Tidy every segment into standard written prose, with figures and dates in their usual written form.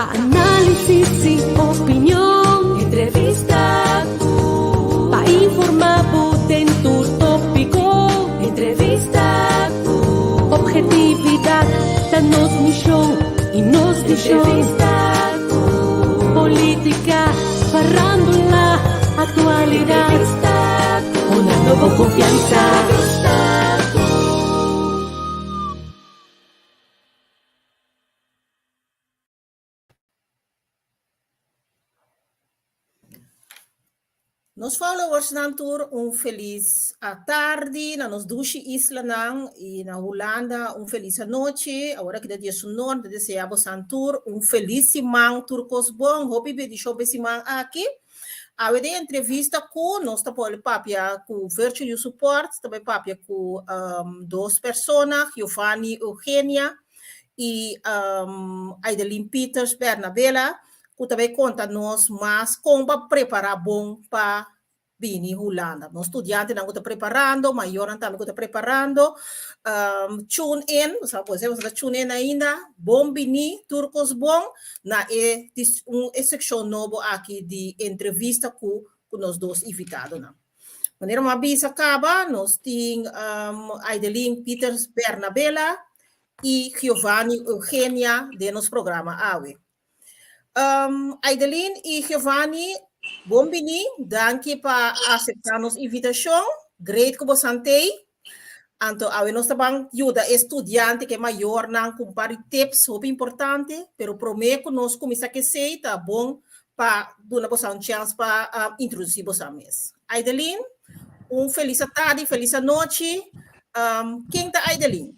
Pa análisis i opinion. Entrevista ku. Pa informá bo den tur tópiko. Entrevista ku. Objetividat ta nos mishon i nos vishon. Entrevista ku. Polítika, farándula, aktualidat. Entrevista ku. Hunando bo konfiansa. Entrevista ku. Nos followersnan tur un felis atardi na nos dushi islanan y na Hulanda un felis anochi. Awor aki ta dia su nor, ta desea bosan tur un felis siman, tur cos bon, hopi bendicion pa e siman aki. Awe den entrevista cu nos ta por papia cu Virtual Youth Support, ta bay papia cu dos persona, Giovanni Eugenia y Aideline Peters Bernabela, cu ta bay conta nos mas con pa prepara bon pa bini Hulanda. Nos studiantenan cu ta preparando, mayornan tambe cu ta preparando, tune in, bo por esei bo ta tune in ainda, bon bini, tur cos bon na e un e seccion nobo aki di entrevista cu cu nos dos invitadonan. Manera mi a bisa caba, nos tin Aideline Peters Bernabela y Giovanni Eugenia den nos programa awe. Aideline y Giovanni, bon bini, danki pa acepta nos invitacion. Great cu bosan tey. Anto awe nos ta ban yuda e studiante cu e mayornan cu un par di tips hopi importante, pero prome cu nos cuminsa cu esey ta bon pa duna bosan un chance pa introduci bosan mes. Aideline, un felis atardi, felis anochi. Ken ta Aideline?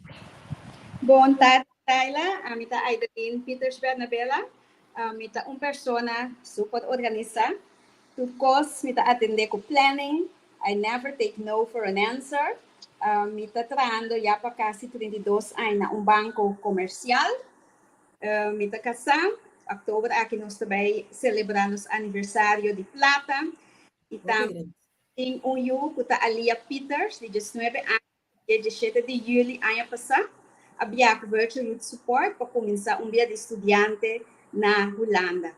Bon tardi Tayla, ami ta Aideline Pieters Bernabela. Mi ta un persona super organisa. Tur kos mi ta atende ku planning. I never take no for an answer. Mi ta trahando ya pa kasi 32 aña na un banko komersial. Mi ta kasá. Oktober aki nos ta bai selebrá nos aniversario di plata. I tambe tin un yu ku ta Alia Pieters di 19 aña. Dia 17 di yüli aña pasá a bia ku Virtual Youth Support pa kuminsá un bia di studiante na Hulanda.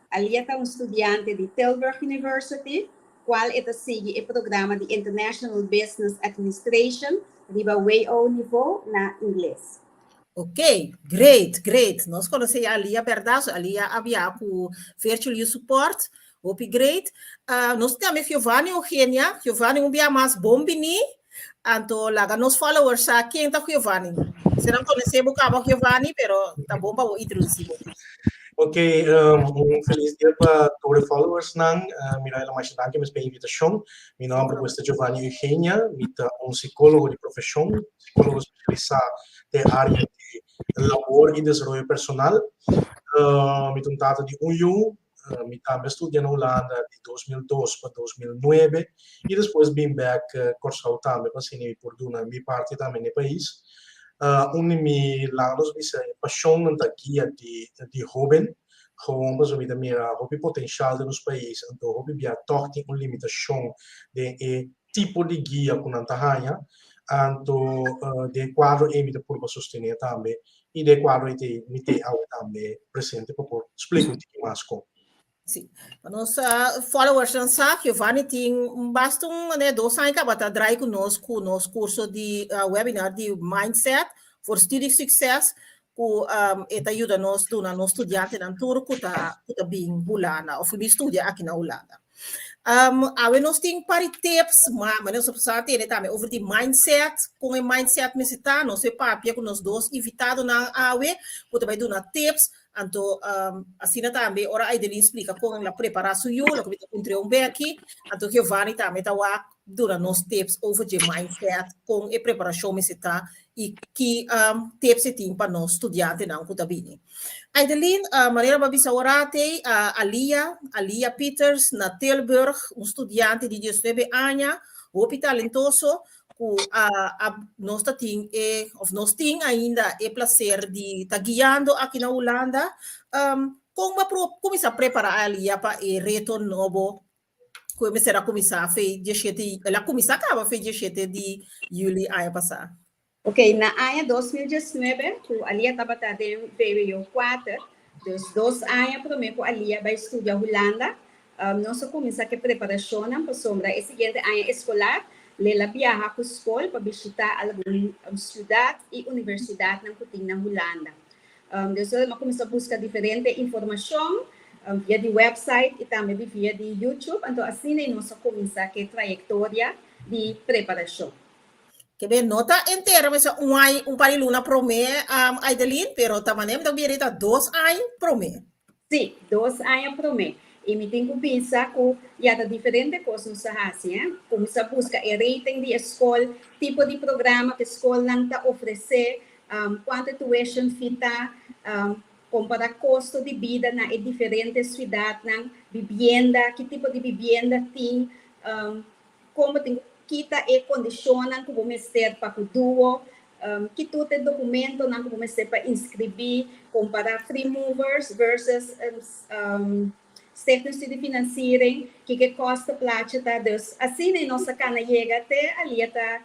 Alia ta un studiante di Tilburg University, kual e ta sigui e programa di International Business Administration riba WO nivo na ingles. Ok, great, great. Nos konosé ya Alia bèrdat, so Alia a bia ku Virtual Youth Support. Hopi great. Nos tin tambe Giovanni Eugenia. Giovanni, un bia mas bon bini. Anto laga nos followers sa ken ta Giovanni. Si nan konosé bo kaba Giovanni, pero ta bon pa bo introdusí bo. Ok, un felis dia pa tur e followersnan. Miraela, masha danki mes pa e invitashon. Mi nòmber pues ta Giovanni Eugenia. Mi ta un sikólogo di profeshon, sikólogo spesialisá den área di labor i desaroyo personal. Mi ta un tata di un yu. Mi tambe a studia na Hulanda di 2002 pa 2009 i despues bin bek Kòrsou tambe pa asina mi por duna mi parti tambe na e pais. Un di mi laga nos bisa e pashonnan ta guia di di hóben, gewoon pasobra mi ta mira hopi potenshal den nos pais anto hopi bia tòg tin un limitashon den e tipo di guia ku nan ta haña, anto den e kuadro ei mi ta purba sostené tambe i den e kuadro ei te mi te awe tambe presente pa por splika un tiki mas kon. Sí. Pa nos followersnan sa, Giovanni tin un basta un manera dos aña kaba ta drai ku nos ku nos kurso di webinar di Mindset voor Studiesucces ku e ta yuda nos duna nos studiantenan tur ku ta ku ta bin Hulanda òf ku bin studia aki na Hulanda. Awe nos tin par di tips, ma manera nos a sa tene tambe over di mindset, kon e mindset mester ta. Nos e papia ku nos dos invitadonan awe ku ta bai duna tips. Anto asina tambe ora Aideline splika kon el a prepará su yu, loke mi ta puntr'é un beki. Anto Giovanni tambe ta wak duna nos tips over dje mindset, kon e preparashon mester ta i ki tips e tin pa nos studiantenan ku ta bini. Aideline, manera bo a bisa ora atei, Alia, Alia Pieters na Tilburg, un studiante di diesnuebe aña, hopi talentoso, ku a a nos ta tin e òf nos tin ainda e plaser di ta guiando aki na Hulanda. Kon bo a kuminsá prepará Alia pa e reto nobo ku e mester a kuminsá fe dieshete, el a kuminsá kaba fe dieshete di yüli aña pasá? Ok, na aña 2019, ku Alia tabata den vwo 4. Dus 2 aña promé ku Alia bai studia Hulanda, nos a kuminsá ku preparashon pasobra e siguiente aña eskolar, lo el a biaha ku skol pa bishitá algun siudat i universidat ku tin na Hulanda. Dus nos a kuminsá buska diferente informashon via di website i tambe via di YouTube. Anto asina nos a kuminsá ku e trayektoria di preparashon. Ke men no ta entera mas un aña, un par di luna promé, Aideline, pero ta manera mi ta 2 aña promé. Sí, 2 aña promé. I mi tin ku pensa ku ya ta diferente kos nos a hasi, eh? Kuminsá buska e rating di skol, tipo di programa ku skol ta ofresé, kuantu tuition fee ta, kompará kosto di bida na e diferente siudatnan, bibienda, ki tipo di bibienda tin, kon tin ki ta e kondishonnan ku bo mester pa ku duo, ki tur e dokumentonan ku bo mester pa inskribí, kompará free movers versus stichting studiefinanciering, ki kostenplaatje ta. Dus asina nos a kana yega te Alia ta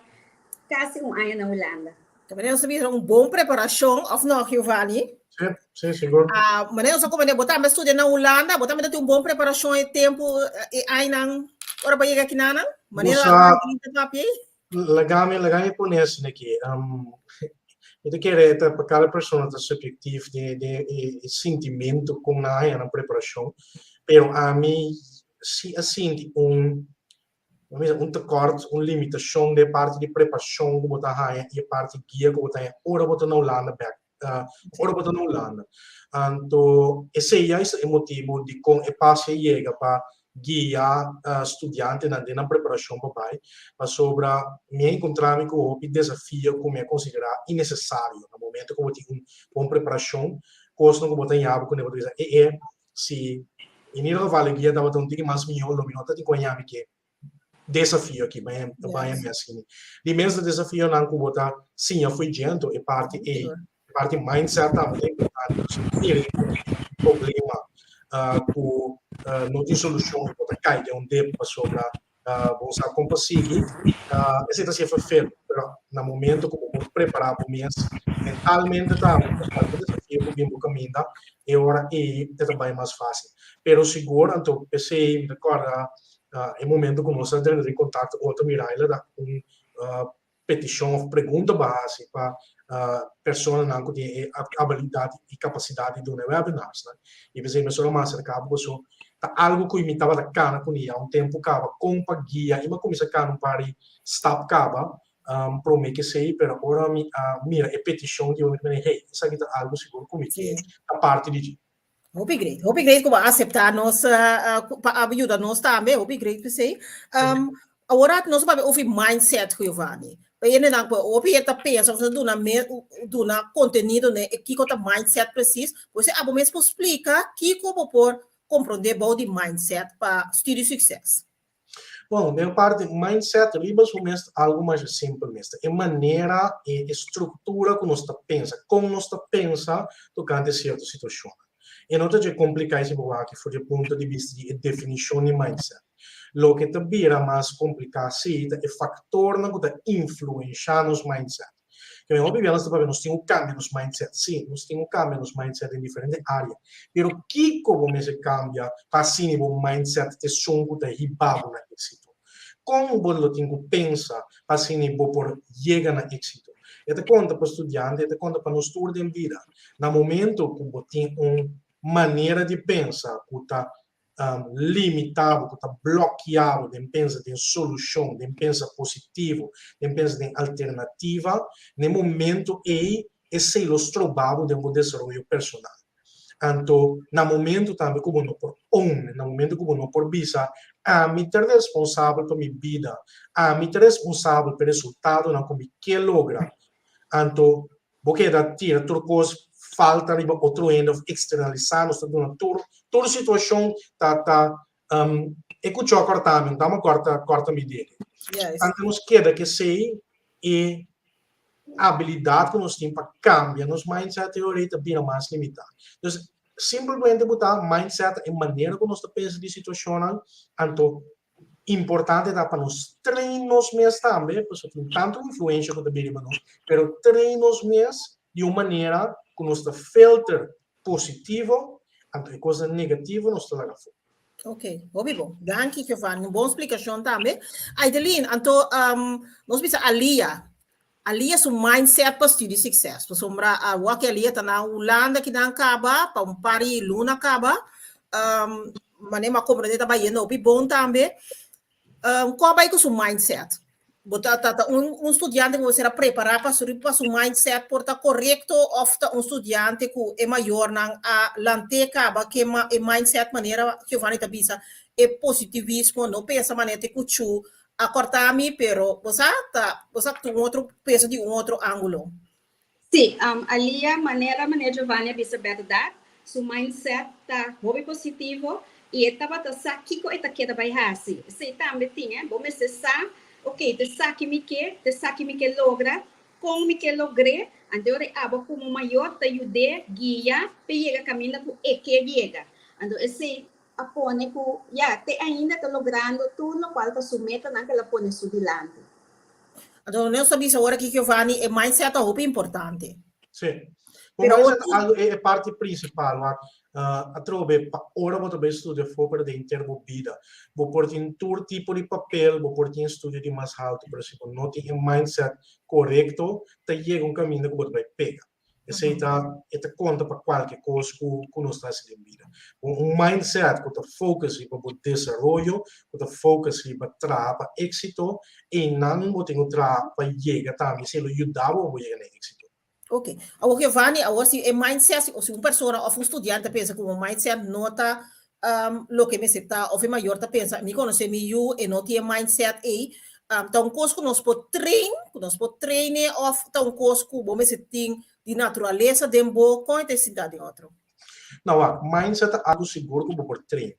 kasi un aña na Hulanda. Tambe nos a un bon preparashon, òf no, Giovanni? Sí, sigur. Ah, ma nos komo bo tambe studia na Hulanda, bo tambe tin un bon preparashon e tempu e añanan ora pa yega akinan? Manera papia? Lagami pone asina aki. Mi ta kere pa kada persona ta subjetivo di sentimentu ku na na preparashon, pero ami si a sinti un tekort, un limitashon di parti di preparashon ku bo ta haña i parti guia ku bo ta haña ora bo ta na Hulanda bèk, ora bo ta na Hulanda. Anto, esei ta e motibu di kon e paso yega pa guia studiantenan den preparashon pa bai, pasobra mi a enkontrá mi ku hopi desafio ku mi a konsiderá innesesario. Na momento ku bo tin un bon preparashon, kosnan ku bo ta haña ku bo ta e si in ieder geval e guia tabata un tiki mas mihó, lo mi no tabatin ku haña mi ku desafio aki, bai asina. Di mes desafionan ku bo ta siña fo'i dje, e parti e parti mindset tambe ta importante. Problema ku no tin solushon, bo ta kai den un dip pasobra bo sa kon pa sigui, esei ta siempre fair, pero na momento ku bo prepará bo mes mentalmente tambe, pa desafio ku bin bo kaminda, e ora ei ta bai mas fásil. Pero sigur, anto, p'esei mi ta kòrda e momento ku nos a drenta den kontakto ku otro Miraila da un petishon òf pregunta b'a hasi pa personanan ku tin e abilidat i kapasidat di duna webinars. I p'esei mi a aserká bo, ta algu ku mi tabata kana kuné un tempu kaba kon pa guia i mi a kuminsá kana un par di stap kaba promé ku esei, pero ora mi a mira e petishon di mi, hey, esaki ta algu sigur ku mi ke ta parti di dje. Hopi great. Hopi great ku bo a aseptá nos pa yuda nos tambe. Hopi great p'esei. Awor nos ta over mindset, Giovanni. Pa nan hopi ta pensa, bo duna me duna kontenido ne kiko ta mindset precies. Bo abo mes por splika kiko bo por komprondé bou di mindset pa studie succes. Bon, di parti mindset riba su mes algu mas simpel mes. E manera i struktura ku nos ta pensa, kon nos ta pensa tokante sierto situashon. E no ta kompliká si bo aki for di punto di bista di definishon di mindset. Loke ta bira mas kompliká si ta e faktornan ku ta influensiá nos mindset. Ke men hopi nos ta nos tin ku kambia nos mindset. Sí, nos tin ku kambia nos mindset den diferente área. Pero kiko bo mester kambia pa asina bo mindset ta esun ku ta hiba bo na éksito? Kon bo lo tin ku pensa pa asina bo por yega na éksito? E ta konta pa studiante, e ta konta pa nos tur den bida. Na momento ku bo tin un manera di pensa ku ta limitá, ku ta blokeá di pensa den solushon, di pensa positivo, di pensa den alternativa, na momento ei esei lo stroba bo den desaroyo personal. Anto, na momento tambe ku bo no por own, na momento ku bo no por bisa, ami ta responsabel pa mi bida, ami ta responsabel pa e resultadonan ku mi ke logra. Anto, bo keda tira tur kos falta riba otro hende òf eksternalisá, nos ta duna tur situashon ta e kuchó kòrta mi, dame kòrta mi dede. Anto nos keda ku esei e abilidat ku nos tin pa kambia nos mindset teoria ta bira mas limitá. Entonces, simplemente bo ta mindset e manera ku nos ta pensa di situashonnan, anto importante ta pa nos train nos mes tambe, pasobra tin tantu influensia ku ta bini pa nos, pero train nos mes di un manera ku nos ta filter positivo. Anto e kosnan negativo nos ta laga afó. Ok, hopi bon. Danki Giovanni, un bon splikashon tambe. Aideline, anto um, nos bisa Alia. Alia su mindset pa studie succes. Pasobra awor ku Alia ta na Hulanda ki nan kaba, pa un par di luna kaba. Um, manera mi a komprende ta bayendo hopi bon tambe. Um, kon a bai ku su mindset? Bo ta, ta, ta un, un studiante ku bo ser a prepará pa su, pa su mindset por ta korekto òf ta un studiante ku e mayornan a lant'é kaba ke ma, e mindset manera Giovanni ta bisa, e positivismo, no pensa manera te kuchú a kòrta mi, pero bo sa ta, bo sa ta un otro, pensa di un otro ángulo. Sí, um, Alia, manera manera Giovanni a bisa bèrdat, su mindset ta hopi positivo i e tabata sa kiko e ta keda bai hasi. Esei tambe tin, eh. Bo mester sa, ok, ta esaki mi ke, ta esaki mi ke logra, kon mi ke logr'é, anto ora abo komo mayor ta yud'é guia p'e yega kaminda ku e ke yega. Anto esei a pone ku, ya, te ainda ta logrando tur lokual ta su metanan ku el a pone su dilanti. Anto nos ta bisa ora ki Giovanni e mindset ta hopi importante. Sí. Pero mindset algo e parti principal, maar atrobe pa ora bo ta bay studia afó pero den henter bo bida. Bo por tin tur tipo di papel, bo por tin estudio di mas halto, pero si bo no tin e mindset corecto, ta yega un caminda cu bo ta bay pega. Esei ta e ta konta pa kualke kos ku ku nos ta hasi den bida. Ku un mindset ku ta focus riba bo desaroyo, ku ta focus riba traha pa éksito, einan bo tin ku traha pa yega tambe, esei lo yuda bo pa bo yega na e éksito. Ok. Awor Giovanni, awor si e mindset, si un persona òf un studiante ta pensa ku un mindset no ta loke mester ta of e mayor ta pensa mi conoce mi yu e no tin e mindset ey ta un cos cu nos por train cu nos por traine of ta un cos cu bo mester tin di naturalesa den bo con e ta sinta den otro? No wak, mindset ta algo sigur cu bo por train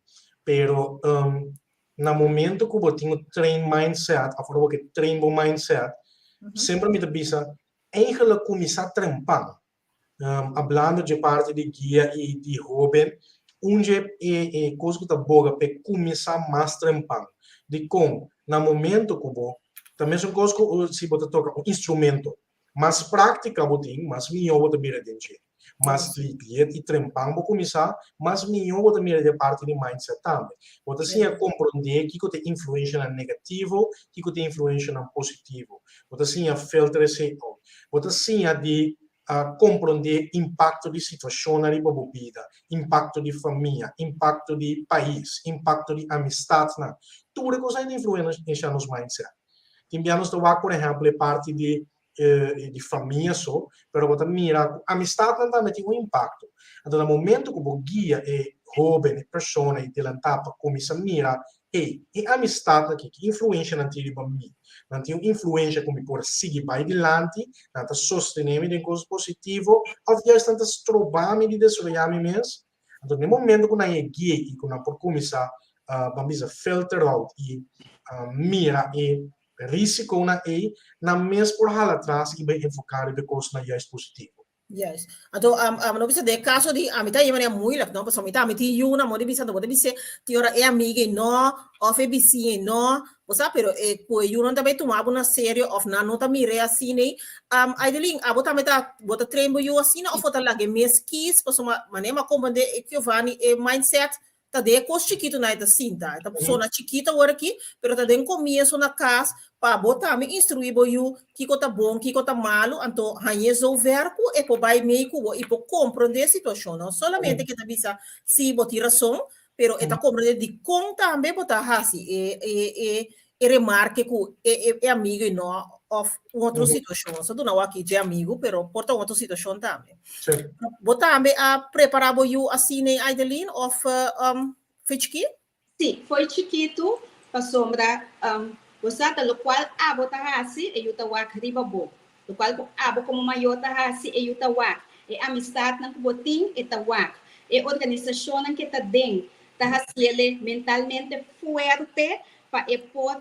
pero na momento cu bo tin un train mindset of ora bo ke train bo mindset semper mi ta bisa eigenlijk cuminsa trempan. Hablando dje parti di guia i di hóben, un dje e kos ku ta boga p'e kuminsá mas trempan. Dikon? Na momento ku bo ta mesun kos ku si bo ta toka un instrumento, mas práktika bo tin, mas mihó bo ta mira den dje. Mas liet i trempan bo kuminsá, mas mihó bo ta mira den parti di mindset tambe. Bo ta siña komprondé kiko ta e influenshanan negativo, kiko ta e influenshanan positivo. Bo ta siña filter esei out. Bo ta siña di komprondé impakto di situashonnan riba bo bida, impakto di famia, impakto di pais, impakto di amistatnan. Tur e kosnan ta influenshá nos mindset. Tin bia nos ta wak por ehèmpel e parti di di famia so, pero bo ta mira ku amistatnan tambe tin un impakto. Anto na momento ku bo guia e hóben, e persona i delantá pa kuminsá mira Ey, e amistad aki, ki influencia nan tin riba mi? Nan tin un influencia cu mi por sigui bay dilanti? Nan ta sostene mi den cosas positivo? Of juist nan ta stroba mi di desaroya mi mes? Anto den momento cu nan e guia y cu nan por cuminsa, ban bisa, filter out y mira e risiconan ey, nan mes por hala atras y bay enfoca riba e cosnan juist positivo. Juist. Anto, um, um, no bisa de caso di a mi ta manera moeilijk, no? Pasobra mi ta mi tin yu na mo di bisa, anto bo ta bis'é tin ora e amiga ei no, of e bisiña ei no, bo sa, pero e ku e yunan ta bai tuma bo na serio of nan no ta mir'é asina ei. Um, Aidelin, abo tambe ta, bo ta train bo yu asina of bo ta lag'é mes kies? Pasobra manera mi a komprendé e Giovanni e mindset Ta den e kos chikitu nan e ta sinta. E ta persona chikito awor aki, pero ta den komienso na kas pa bo tambe instruí bo yu kiko ta bon, kiko ta malu, anto hañ'é zover ku e por bai mei ku bo i por komprondé e situashon. No solamente ke ta bisa si bo tin rason, pero e ta komprondé dikon tambe bo ta hasi e e e e remarke ku e e e amigu i no òf un otro situashon. Nos ta duna wak dje amigu, pero por ta un otro situashon tambe. Sí. Bo tambe a prepará bo yu asina, Aideline, òf um, foi chikí? Sí, foi chikitu, pasobra um, bo sa ta lokual abo ta hasi, e yu ta wak riba bo. Lokual ku abo komo mayor ta hasi, e yu ta wak. E amistatnan ku bo tin, e ta wak. E organisashonnan ku e ta den, ta hasiele mentalmente fuerte pa e por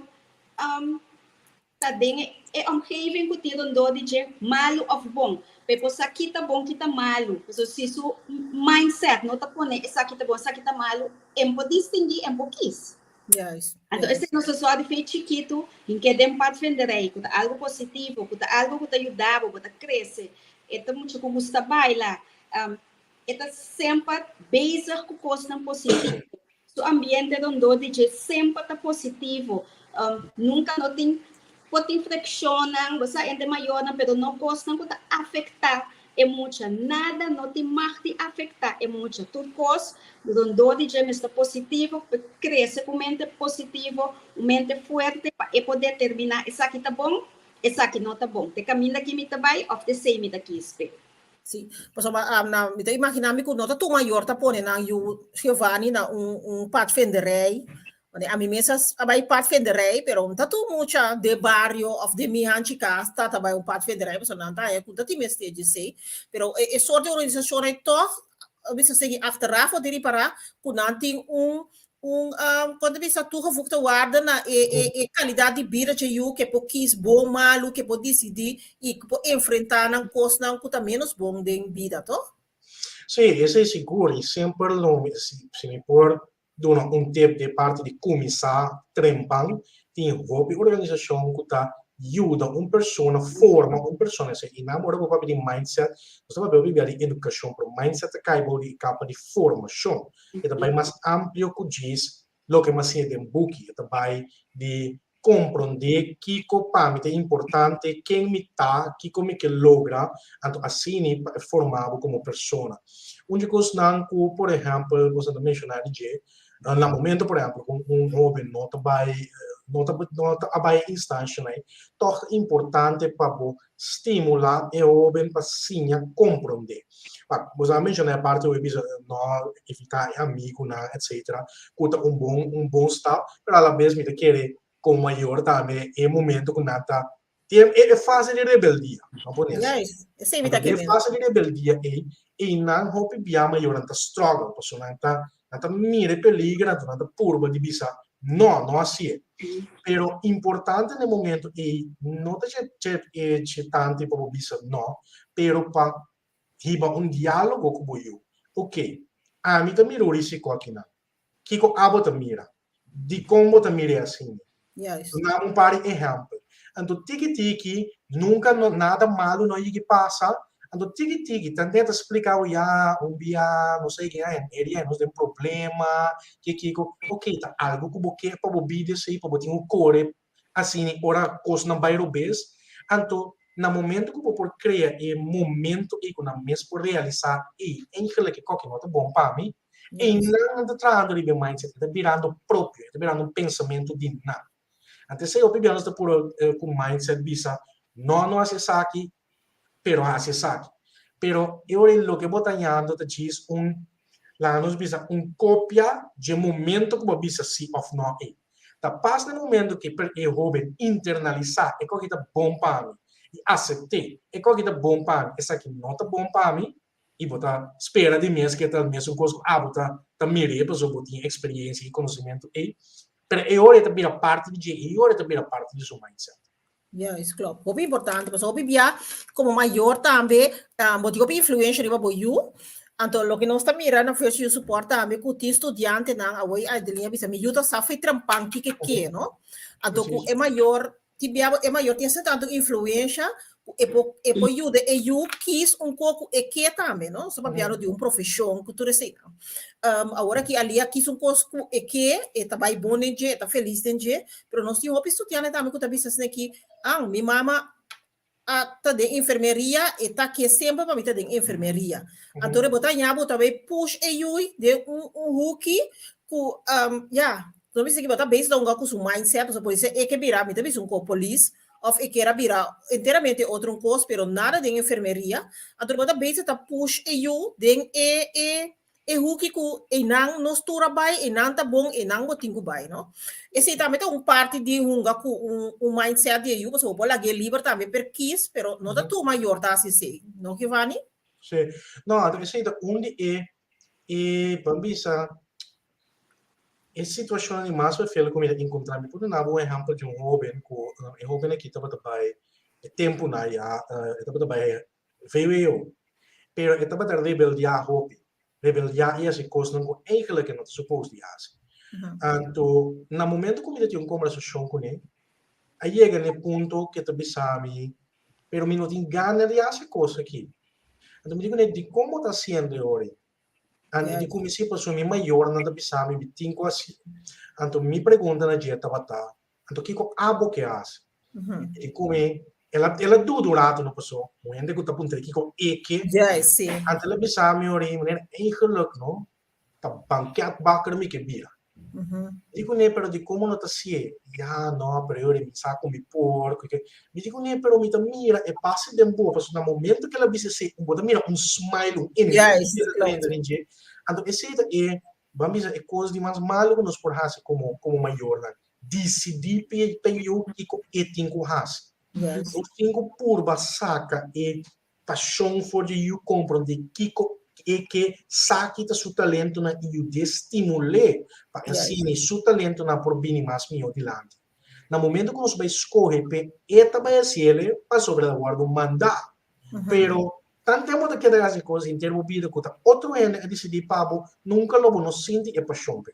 ta den e omgeving ku tin rondó di dje, malu òf bon. Pa e por sa ki ta bon, ki ta malu. Pasobra si su mindset no ta pone esaki ta bon, esaki ta malu, e no por distinguí, e no por kis. Juist. Anto esei nos ta sòru di fe chikitu, hink'é den padvinderij, ku ta algu positivo, ku ta algu ku ta yuda bo, bo ta krese. E ta mucha ku gusta baila. E ta semper bezig ku kosnan positivo. Su ambiente rondó di dje semper ta positivo. Nunka no tin por tin frikshonnan, bo sa, entre mayornan, pero no kosnan ku ta afektá e mucha. Nada no tin mag di afektá e mucha. Tur kos rondó di dje mester positivo pa e krese ku mente positivo, un mente fuerte pa e por determiná esaki ta bon, esaki no ta bon. Te kaminda ki mi ta bai òf te esei mi ta kis p'e. Sí, pasobra na, mi ta imaginá mi ku no ta tur mayor ta pone nan yu Giovanni na un padvinderij. Wanneer ami mes a bai padvinderij, pero no ta tur mucha den bario of den mi hanchi kas ta ta bai un padvinderij, pasobra nan ta haña ku ta tin mester dje esei. Pero e soort di organisashon ei tòg bisa sigui achteraf bo tin ripará ku nan tin un un kon ta bisa toegevoegde waarde na e e e kalidat di bida dje yu ke por kis bon malu ke por disidí i ku por enfrentá nan kosnan ku ta ménos bon den bida toh? Sí, esei sigur i semper lo mi si si mi por duna un tip di e parti di kuminsá trempan tin hopi organisashon ku ta yuda un persona forma un persona esei i nan ora bo papia di mindset nos ta papia hopi bia di edukashon pero mindset ta kai bou di e kapa di formashon. E ta bai mas amplio ku djis loke mi a siña den buki. E ta bai di komprondé kiko pa mi ta importante, ken mi ta, kiko mi ke logra, anto asini pa e forma bo komo persona. Un di kosnan ku por ehèmpel boso ta menshoná di dje, na momento por ehèmpel ku un hóben no ta bai no ta no ta a bai e instanshanan ei, tòg ta importante pa bo stimulá e hóben pa siña komprondé. Bo sa menshoná e parti hopi bisa no evitá e amigunan etcetera ku ta un bon un bon stap pero alabes mi ta kere komo mayor tambe e momento ku nan ta tin e fase di rebeldia no pone así. Esei mi ta E kere. fase di rebeldia ei einan hopi bia mayornan ta struggle pasobra nan ta nan ta mira e peligro anto nan ta purba di bisa no no hasié. Pero importante na e momento ei no ta dje dje tantu pa bo bisa no pero pa hiba un diálogo ku bo yu. Oke, ami ta mira un risiko akinan. Kiko abo ta mira? Dikon bo ta mir'é asina? Duna un par di ehèmpel. Anto tiki tiki, nunka no nada malu no yigi pasa. Anto tiki tiki, tant'é ta splika bo ya, un bia nos a yega en area, nos den problema, ke kiko. Oke, ta algu ku bo ke pa bo bida esei, pa bo tin un kore Asina ora kosnan bai robes, anto na momento ku bo por krea e momento ei ku nan mes por realisá, ei, eigenlijk e koki no ta bon pa mi, einan nan ta trahando riba e mindset, e ta birando propio, e ta birando un pensamentu di nan. Anto esei hopi bia nos ta puru ku mindset bisa, no, no hasi esaki, pero hasi esaki. Pero e ora ei loke bo ta hañando ta djis un, laga nos bisa, un kopia dje momento ku bo a bisa si òf nò ei. Ta pas na e momento ku e hóben internalisá e kos aki ta bon pa mi i asept'é, e kos aki ta bon pa mi, esaki no ta bon pa mi, i bo ta spera di mes ku e ta mesun kos ku abo ta ta mir'é pasobra bo tin eksperensia i konosementu ei. Pero e ora ei ta bira parti di dje, e ora ei ta bira parti di su mindset. Juist, klopt. Hopi importante, pasobra hopi bia como mayor tambe, bo tin hopi influencia riba bo yu. Anto loke nos ta mira na First Youth Support tambe ku tin studiantenan, awor Adeline a bisa mi yu ta sa fo'i trampan kiko ke, no? Anto ku e mayor tin bia e mayor tin asina tantu influencia ku e por e por yuda e yu kis un kos ku e ke tambe, no? Nos ta papiando di un profeshon ku tur eseinan. Awor aki Alia kis un kos ku e ke, e ta bai bon den dje, e ta felis den dje, Pero nos tin hopi studiante tambe ku ta bisa asina ki, ah, mi mama a ta den enfermeria, e ta ke semper pa mi ta den enfermeria. Anto bo ta haña bo ta bay push e yui den un un huki ku ya, no bisa ki bo ta bezig ta hunga ku su mindset, pasobra por esei e ke bira, mi ta bisa un ko polis, of e kier a bira enteramente otro un kos, pero nada den enfermeria. Anto bo ta bezig ta push e yu den e e E huki ku einan nos tur a bai, einan ta bon, einan bo tin ku bai, no? Esei tambe ta un parti di hunga ku un un mindset di e yu, pasobra bo por lag'é liber tambe per kis, pero no ta tur mayor ta hasi esei, no Giovanni? Sí. No, anto esei ta un di e e ban bisa e situashonnan di mas vervelend ku mi ta enkontrá. Mi por duna bo un ehèmpel di un hóben ku e hóben aki tabata bai e tempunan ya e tabata bai VWO. Pero e tabata rebeldiá hopi. Rebeldiá i hasi kosnan ku eigenlijk e no ta supos di hasi. Anto, na momento ku mi ta tin un kombersashon kuné, a yega na e punto ku e ta bisa mi, Pero mi no tin gana di hasi e kos aki. Anto mi di kuné, Dikon bo ta hasiendo e ora ei? Anto di ku mi si pasobra mi mayornan ta bisa mi mi tin ku hasi. Anto mi pregunta na dje tabata, anto kiko abo ke hasi? E di ku mi, el a el a duda un rato no paso un hende ku ta puntra kiko e ke. Anto el a bisa mi ora meneer eigenlijk no ta banketbakker mi ke bira. Mi di kuné, pero di komo no ta hasié? Ya, no, pero e ora mi sa ku mi por, ku ke. Mi di kuné, pero mi ta mira e pase den bo, pasobra na momento ku el a bisa esei, bo ta mira un smile, un energia ta drenta den dje. Anto esei ta e, ban bisa, e kos di mas malu ku nos por hasi komo komo mayornan, disidí p'e yu kiko e tin ku hasi. Nos tin ku purba saka e Pashon for di yu komprondé kiko e ke sa ki ta su talentonan i yud'é stimul'é pa asina su talentonan por bini mas mihó dilanti. Na momento ku nos bai skohe p'e e ta bai hasiel pasobra el a wòrdu mandá. Pero tan tempu ta keda hasi kos henter bo bida ku ta otro hende a disidí pa bo, nunka lo bo no sinti e pashon p'e.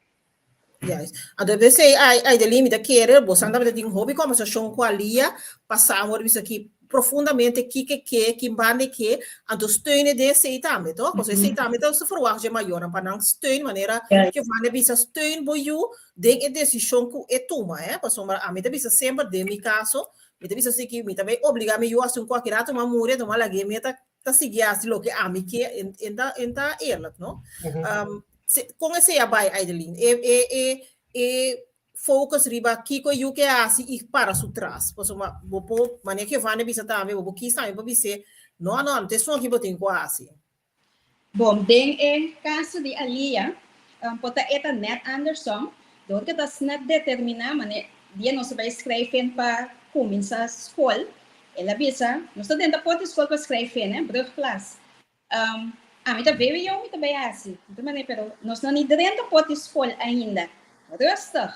Juist. Anto p'esei ai Aidelin mi ta kere bosan tabata tin hopi kombersashon ku Alia pasá amor bisa ki profundamente kiko e ke, kin banda e ke, anto steun e den esei tambe to, pasobra esei tambe ta verwagt dje mayornan pa nan steun manera Giovanni a bisa steun bo yu den e desishon ku e tuma eh, pasobra ami ta bisa semper den mi kaso mi ta bisa si ki mi ta bai obliga mi yu hasi un kualke rato mi a muri anto mi a lag'é mi ta ta sigui hasi loke ami ke en ta en ta eerlijk no. Kon esei a bai Aidelin? E e e e focus riba kiko e yu ke hasi i para su tras. Pasobra bo por manera Giovanni a bisa tambe bo por kis tambe pa bis'é no no no ta esun aki bo tin ku hasi. Bon, den e kaso di Alia, por ta e ta nèt andersom, dor ku ta asina determiná manera dia nos a bai skrijven pa kuminsá skol, el a bisa, nos ta drenta port di skol pa skrijven, hè, brugklas. Ami ta vwo, mi ta bai hasi. Mi ta manera, pero nos no ni drenta port di skol ainda. Rustig.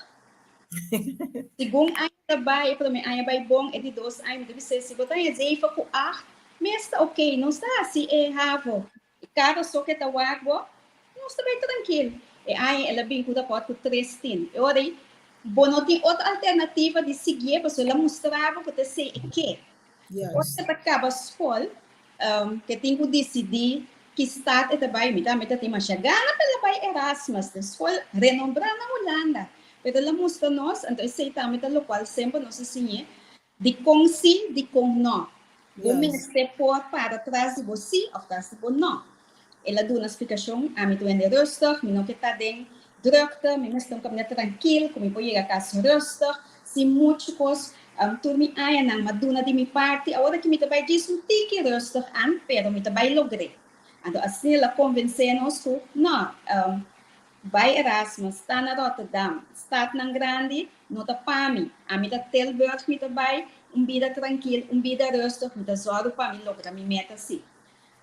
Segun aña ta bai, e promé aña bai bon, e di dos aña mi ta bis'é, si bo ta haña zeven ku acht, mes ta oké, nos ta hasi e havo. E karo so ke ta wak bo, nos ta bai trankil. E aña el a bin ku rapòrt ku tres tin. E ora ei, bo no tin otro alternativa di siguié pasobra el a mustra bo ku ta esei e ke. Ora ke ta kaba skol, ke tin ku disidí ki stad e ta bai. Mi tambe ta tin masha gana pa el a bai Erasmus, den skol renombrá na Hulanda. Pero el a mustra nos, anto esei tambe ta lokual semper nos a siñ'é, Dikon sí, dikon nò. Bo mester por para tras di bo sí òf tras di bo nò. El a duna splikashon, Ami ta wende rustig, mi no ke ta den drukte, mi mester un kaminda trankil ku mi por yega kas rustig, sin muchu kos. Tur mi añanan m'a duna di mi parti, awor aki mi ta bai djis un tiki rustig an, pero mi ta bai logr'é. Anto asina el a konvensé nos ku nò, Bai Erasmus, ta na Rotterdam, stadnan grandi no ta pa mi. Ami ta Tilburg mi ta bai, un bida trankil, un bida rustig, mi ta zòru pa mi logra mi meta si.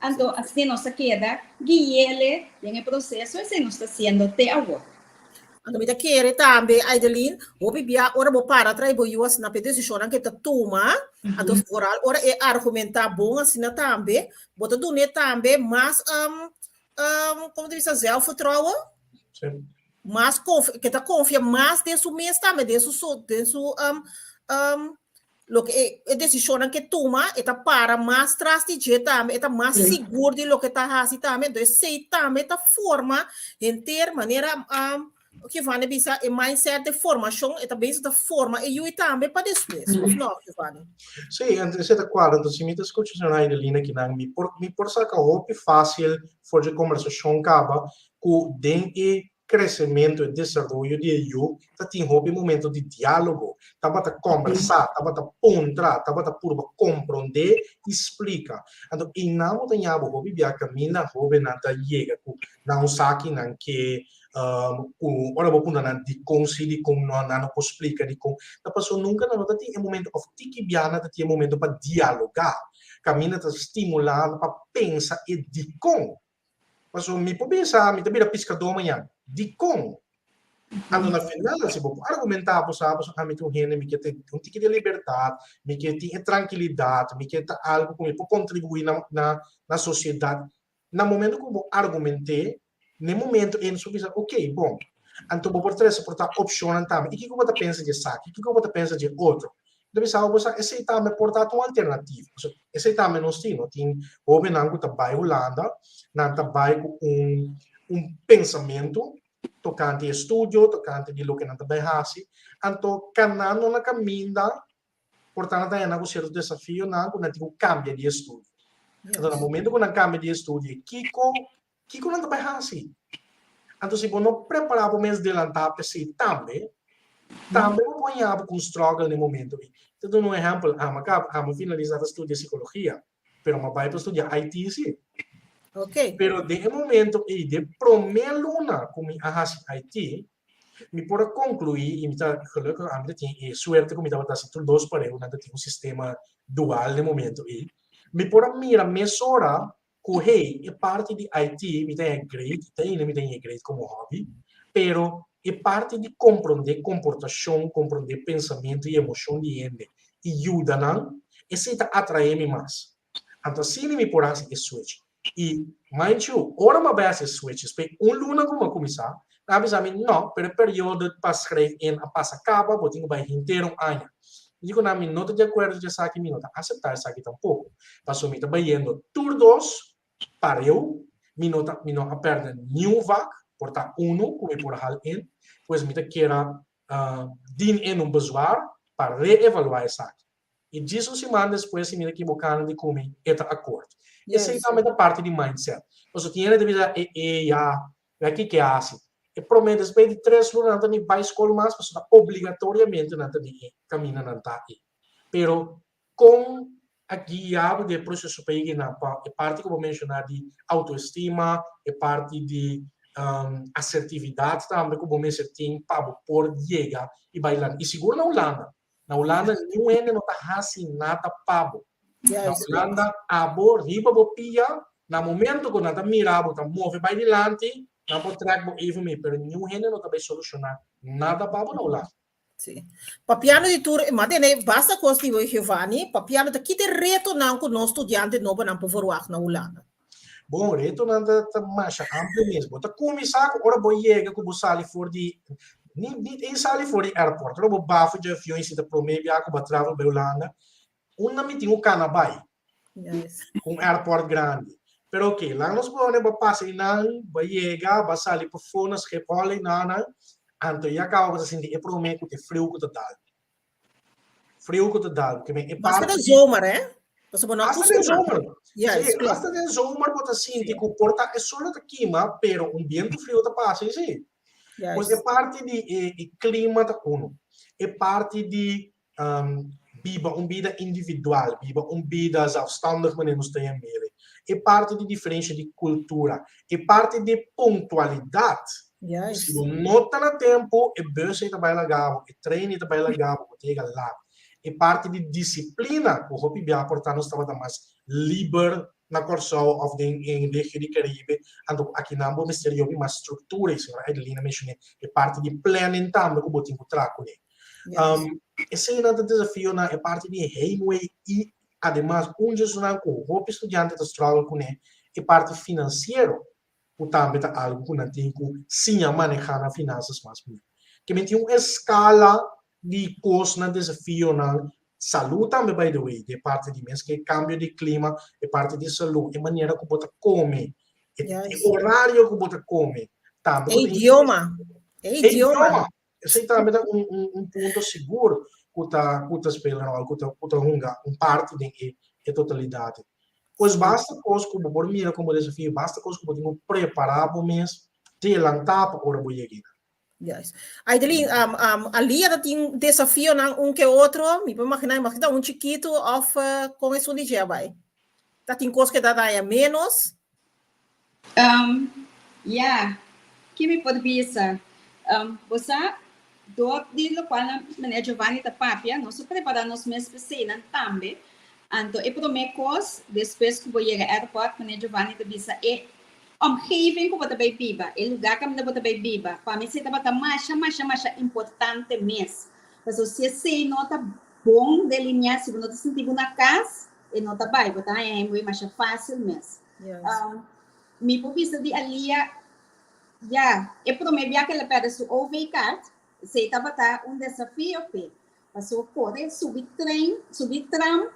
Anto asina nos a keda guiele den e proseso, esei nos ta hasiendo te awor. Anto mi ta kere tambe, Aidelin, hopi bia ora bo para trae bo yu asina pa e desishonnan ke ta tuma, anto vooral ora e argumentá bon asina tambe, bo ta dun'é tambe mas um, como te bisa, zelfvertrouwen. Sí. Mas conf que ta confia mas den su mes tambe, den su, so, den su um, um, lo que e, e decisionnan que toma, e ta para mas tras di dje tambe, e ta mas Sí. sigur di lo que ta hasi tambe. Entonces, esei tambe ta forma henter manera um, Giovanni bisa e mindset de formashon, e ta bezig ta forma e yui tambe pa despues, of no, Giovanni? Sí, esei ta kuadra. Entonces, si mi ta skucha señora Heidelina kinan, mi por, mi por saka hopi fásil for dje kombersashon kaba ku den e kresementu, e desaroyo di e yu, ta tin hopi momento di diálogo. Tabata kòmbersá, tabata puntra, tabata purba komprondé i splika. Anto, einan bo ta ña bo hopi bia kaminda hóbennan ta yega ku nan un saki nan ke ku ora bo puntra nan dikon si dikon no nan no por splika dikon ta paso nunka nan no ta tin e momento òf tiki bia nan ta tin e momento pa dialogá kaminda ta stimulá nan pa pensa e dikon paso mi por bisa mi ta bira piskadó mañan dikon anto na final si bo por argumentá bo sa paso ami ta un hende mi ke tin un tiki di libertat mi ke tin e trankilidat mi ke ta algu ku mi por kontribuí na na sosiedat Na momento ku bo argument'é, n'e momento ei nos por bisa, ok, bon, anto bo por trese por ta opshonnan tambe. I kiko bo ta pensa di esaki? Kiko bo ta pensa di e otro? Mi ta bisa bo sa esei tambe por ta un alternativa. Pasobra esei tambe nos tin. Nos tin hóbennan ku ta bai Hulanda, nan ta bai ku un. un pensamentu tokante estudio, tokante di loke nan ta bai hasi, anto kanando na kaminda por ta nan ta haña nan ku sierto desafionan ku nan tin ku kambia di estudio. Anto na momento ku nan kambia di estudio, kiko kiko nan ta bai hasi? Anto si bo no prepará bo mes delantá pa esei tambe, tambe bo por haña bo ku un struggle na e momento ei. Ta duna un ehèmpel, ami a kaba, ami a finalisá ta studia sikologia, pero mi a bai pa studia IT sí. Pero den e momento ei, den promé luna ku mi a hasi IT, mi por a konkluí i mi ta gelukkig ami ta tin e suerte ku mi tabata hasi tur dos pareu, nan ta tin un sistema dual den e momento ei, mi por a mira mesora ku hey, e parti di IT mi ta haña great, te ainda mi ta haña great komo hobby, pero e parti di komprondé komportashon, komprondé pensamentu i emoshon di hende i yuda nan, esei ta atraé mi mas. Anto asina mi por hasi e switch. I mind you, ora mi a bai hasi e switch, despues un luna ku mi a kuminsá, nan a bisa mi, no, pero e periodo pa schrijf in a pasa kaba, bo tin ku bai henter un aña. Mi di ku nan, mi no ta di akuerdo ku esaki, mi no ta aseptá esaki tampoko. Pasobra mi ta bayendo tur dos pareu, mi no ta, mi no a pèrdè niun vak, por ta unu ku mi por hal in, pues mi ta kera dien in un bezwaar pa reevaluá esaki. I djis un siman despues si mi ta kiboká nan di ku mi e ta akort. Esei tambe ta parti di mindset. Pasobra tin hende ta bisa e e ya, wak kiko e hasi. E promé despues di tres luna nan ta ni bai skol mas pasobra obligatoriamente nan ta di e kaminda nan ta ei. Pero kon a guia bo den e proseso pa yega einan pa e parti ku bo menshoná di autoestima, e parti di asertividat tambe ku bo mester tin pa bo por yega i bai landa. I sigur na Hulanda. Na Hulanda niun hende no ta hasi nada pa bo. Na Hulanda abo riba bo pia, na momento ku nan ta mira bo ta move bai dilanti, nan por trèk bo even mee, pero niun hende no ta bai solushoná nada pa bo na Hulanda. Sí. Papiando di tur, ma tene basta kos di bo Giovanni, papiando ta kite retonan ku nos studiante nobonan por verwagt na Hulanda? Bon, retonan ta ta masha amplio mes. Bo ta kuminsá ku ora bo yega ku bo sali for di, ni ni eens sali for di airport, ora bo bafo dje avion i sinta promé bia ku bo a travel bai Hulanda, unda mi tin ku kana bai? Ku un airport grandi. Pero oke, laga nos pone bo a pasa einan, bo a yega, bo a sali pafó na Schiphol einanan, anto ya kaba bo ta sinti e promé ku ta e friu ku ta dal. Friu ku ta dal. Ke men e Basta den zomer, hè? Pasobra bo no Hasta den zomer. Yes, sí, hasta den zomer bo ta sinti ku por ta e solo ta kima, pero un bientu friu ta pasa i sí. Yes. Pues e parti di e, e klima ta uno. E parti di um, biba un bida individual, biba un bida zelfstandig, manera nos ta yam'é. E parti di diferensia di kultura, e parti di puntualidat. Si bo no ta na tempu, e bus ei ta bai laga bo, e trein ei ta bai laga bo, bo ta yega lat. E parti di disiplina ku hopi bia por ta nos tabata mas liber na Kòrsou òf den e regio di Karibe, anto ku akinan bo mester yobi mas struktura, i señora Adelina menshoné e parti di planning tambe ku bo tin ku traha kuné. Eseinan ta desafionan, e parti di heimwee i ademas un dje esunnan ku hopi studiante ta struggle kuné, e parti finansiero. ku tambe ta algu ku nan tin ku siña manehá nan finansas mas mihó. Ke men tin un eskala di kosnan, desafionan, salú tambe by the way, di e parti di mes ke kambio di klima, e parti di salú, e manera ku bo ta kome, e orario ku bo ta kome, tambe. E idioma. E idioma. Esei tambe ta un un un punto sigur ku ta ku ta spela ròl, ku ta ku ta hunga un parti den e e totalidat. Pues basta kos ku bo por mira komo desafio, basta kos ku bo tin ku prepará bo mes delantá pa ora bo yega einan. Juist. Aidelin, um, um, Alia ta tin desafionan un ke otro, mi por imaginá, imagina ta un chikitu òf uh, kon esun di dje a bai? Ta tin kos ke ta daña ménos? Um, ya, ki mi por bisa? Um, bo sa, dor di locual nan meneer Giovanni ta papia, nos a prepara nos mes p'eseinan tambe. Anto e prome cos, despues cu bo yega airport, meneer Giovanni ta bisa e omgeving cu bo ta bay biba, e lugar caminda bo ta bay biba, pa mi esei tabata masha, masha, masha importante mes. Pasobra si esei no ta bon delinea, si bo no ta sinti bo na cas, e no ta bay, bo ta haña heimwee masha facil mes. Um, mi por bisa di Alia, ya, e prome bia ke el a perde su OV-kaart, esei tabata un desafio p'e. Paso kore, subi trein, subi tram,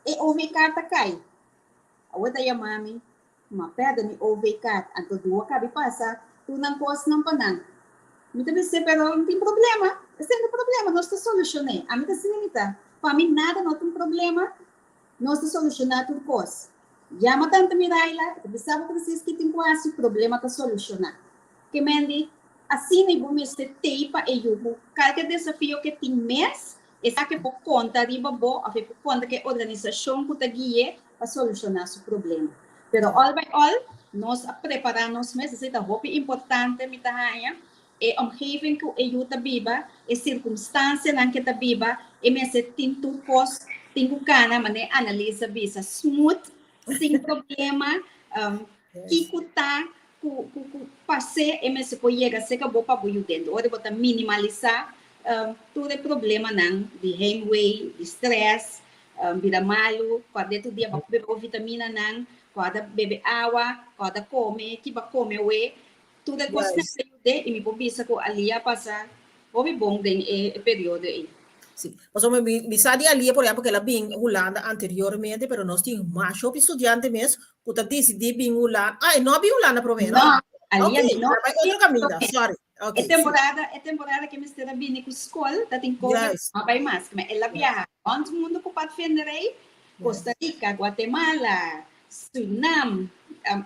e OV-kaart a kai. Awor ta yama mi, M'a pèrdè mi OV-kaart, anto dua kabi pasa tur nan kosnan pa nan. Mi ta bis'é, pero no tin problema, esei no ta problema, nos ta solushon'é. Ami ta asina mi ta. Pa mi nada no ta un problema, nos ta solushoná tur kos. Yama tanta Miraila, e ta bisa bo presis ki tin ku hasi, problema ta solushoná. Ke men di, asina i bo mester tei pa e yu ku kalke desafio ke tin mes, e sa ke por konta riba bo òf e por konta ku e organisashon ku ta gui'é pa solushoná su problema. Pero all by all, nos a prepará nos mes, esei ta hopi importante mi ta haña, e omgeving ku e yu ta biba, e sirkumstansianan ku e ta biba, e mester tin tur kos tin ku kana manera Annelies a bisa, smooth, sin problema, kiko ta ku ku ku pas'é e mester por yega serka bo pa bo yud'é. Ora bo ta minimalisá tur e problemanan di heimwee, di stress, bira malu, kòrda tur dia bo bebe bo vitaminanan, kòrda bebe awa, kòrda kome, ki bo a kome awe, tur e kosnan ta yud'é i mi por bisa ku Alia a pasa hopi bon den e periodo ei. Sí, pasobra mi mi sa di Alia por ehempel ku el a bin Hulanda anteriormente, pero nos tin mas hopi studiante mes ku ta disidí bin Hulanda, ah e no a bin Hulanda promé, no? No, Alia Oké, no a bai otro kaminda, sorry. Oké, E sí. temporada, e temporada ku e mester a bini ku skol ta tin COVID, no a bai mas. Ma el a biaha rònt mundu ku padvinderij, Costa Rica, Guatemala, Surinam,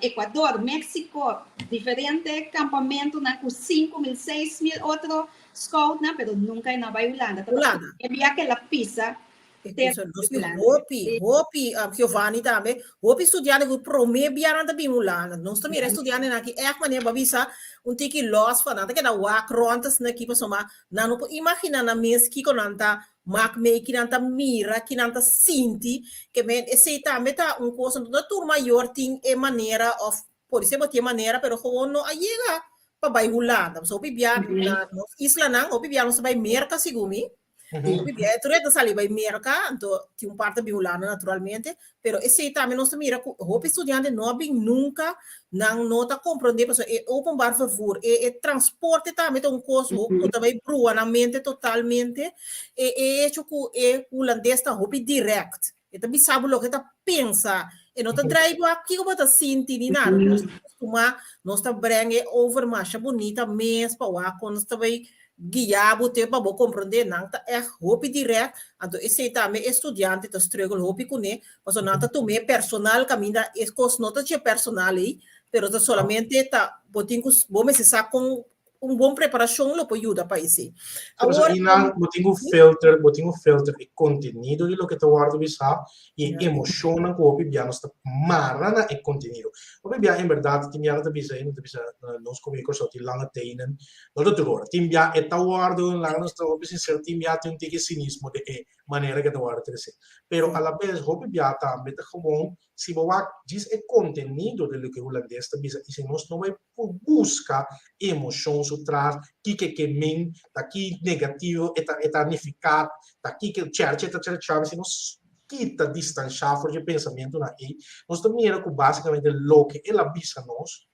Ecuador, Mexico, diferente kampamentunan ku 5000, 6000 otro scoutnan, pero nunka e no a bai Hulanda. Hulanda. E bia ku el a pisa E kusa nos tin hopi, hopi, Giovanni tambe, hopi studiante ku promé bianan ta bin Hulanda. Nos ta mira e studiantenan aki ègt manera bo a bisa un tiki lòs pa nan ta keda wak rònt asina aki pasobra nan no por imaginá nan mes kiko nan ta mak mee, ki nan ta mira, ki nan ta sinti. Ke men esei tambe ta un kos, no tur mayor tin e manera òf por ser bo tin e manera pero gewoon no a yega pa bai Hulanda. Pasobra hopi bia na nos islanan, hopi bia nos ta bai Merka segun mi. Hopi bia e tur e ta sali bai Merka, anto tin un parti bin Hulanda naturalmente, pero esei tambe nos ta mira ku hopi studiante no a bin nunka, nan no ta komprondé pasobra e openbaar vervoer, e e transporte tambe ta un kos ku ta bai brua nan mente totalmente, e e hecho ku e hulandes ta hopi dirèkt, e ta bisa bo loke e ta pensa, e no ta drai bo a kiko bo ta sinti ni nada, nos ta kustumá, nos ta breng e over masha bunita mes pa wak kon nos ta bai guia bo te pa bo komprondé, nan ta ègt hopi dirèkt, anto esei tambe e studiante ta struggle hopi kuné, pasobra nan ta tum'é personal kaminda e kos no ta dje personal ei, pero ta solamente ta bo tin ku bo mester sa kon un bon preparashon lo por yuda pa esei. Awor, einan bo tin ku filter, bo tin ku filter e kontenido di loke ta wòrdu bisá i e emoshonnan ku hopi bia nos ta mara na e kontenido. Hopi bia en bèrdat tin bia nan ta bisa, hende ta bisa nos komo di Kòrsou tin lange tenen, No ta tur ora. Tin bia e ta wòrdu, laga nos ta hopi sinsero, tin bia tin un tiki sinismo den e manera ke ta wòrdu trese. Pero alabes hopi bia tambe ta gewoon si bo wak djis e kontenido di loke hulandes ta bisa i si nos no bai por buska emoshon su tras, kiko e ke men, ta ki negativo e ta e ta nifiká, ta kiko chèrchi e ta chèrchá, si nos kita distanshá for dje pensamentunan ei, nos ta mira ku basikamente loke el a bisa nos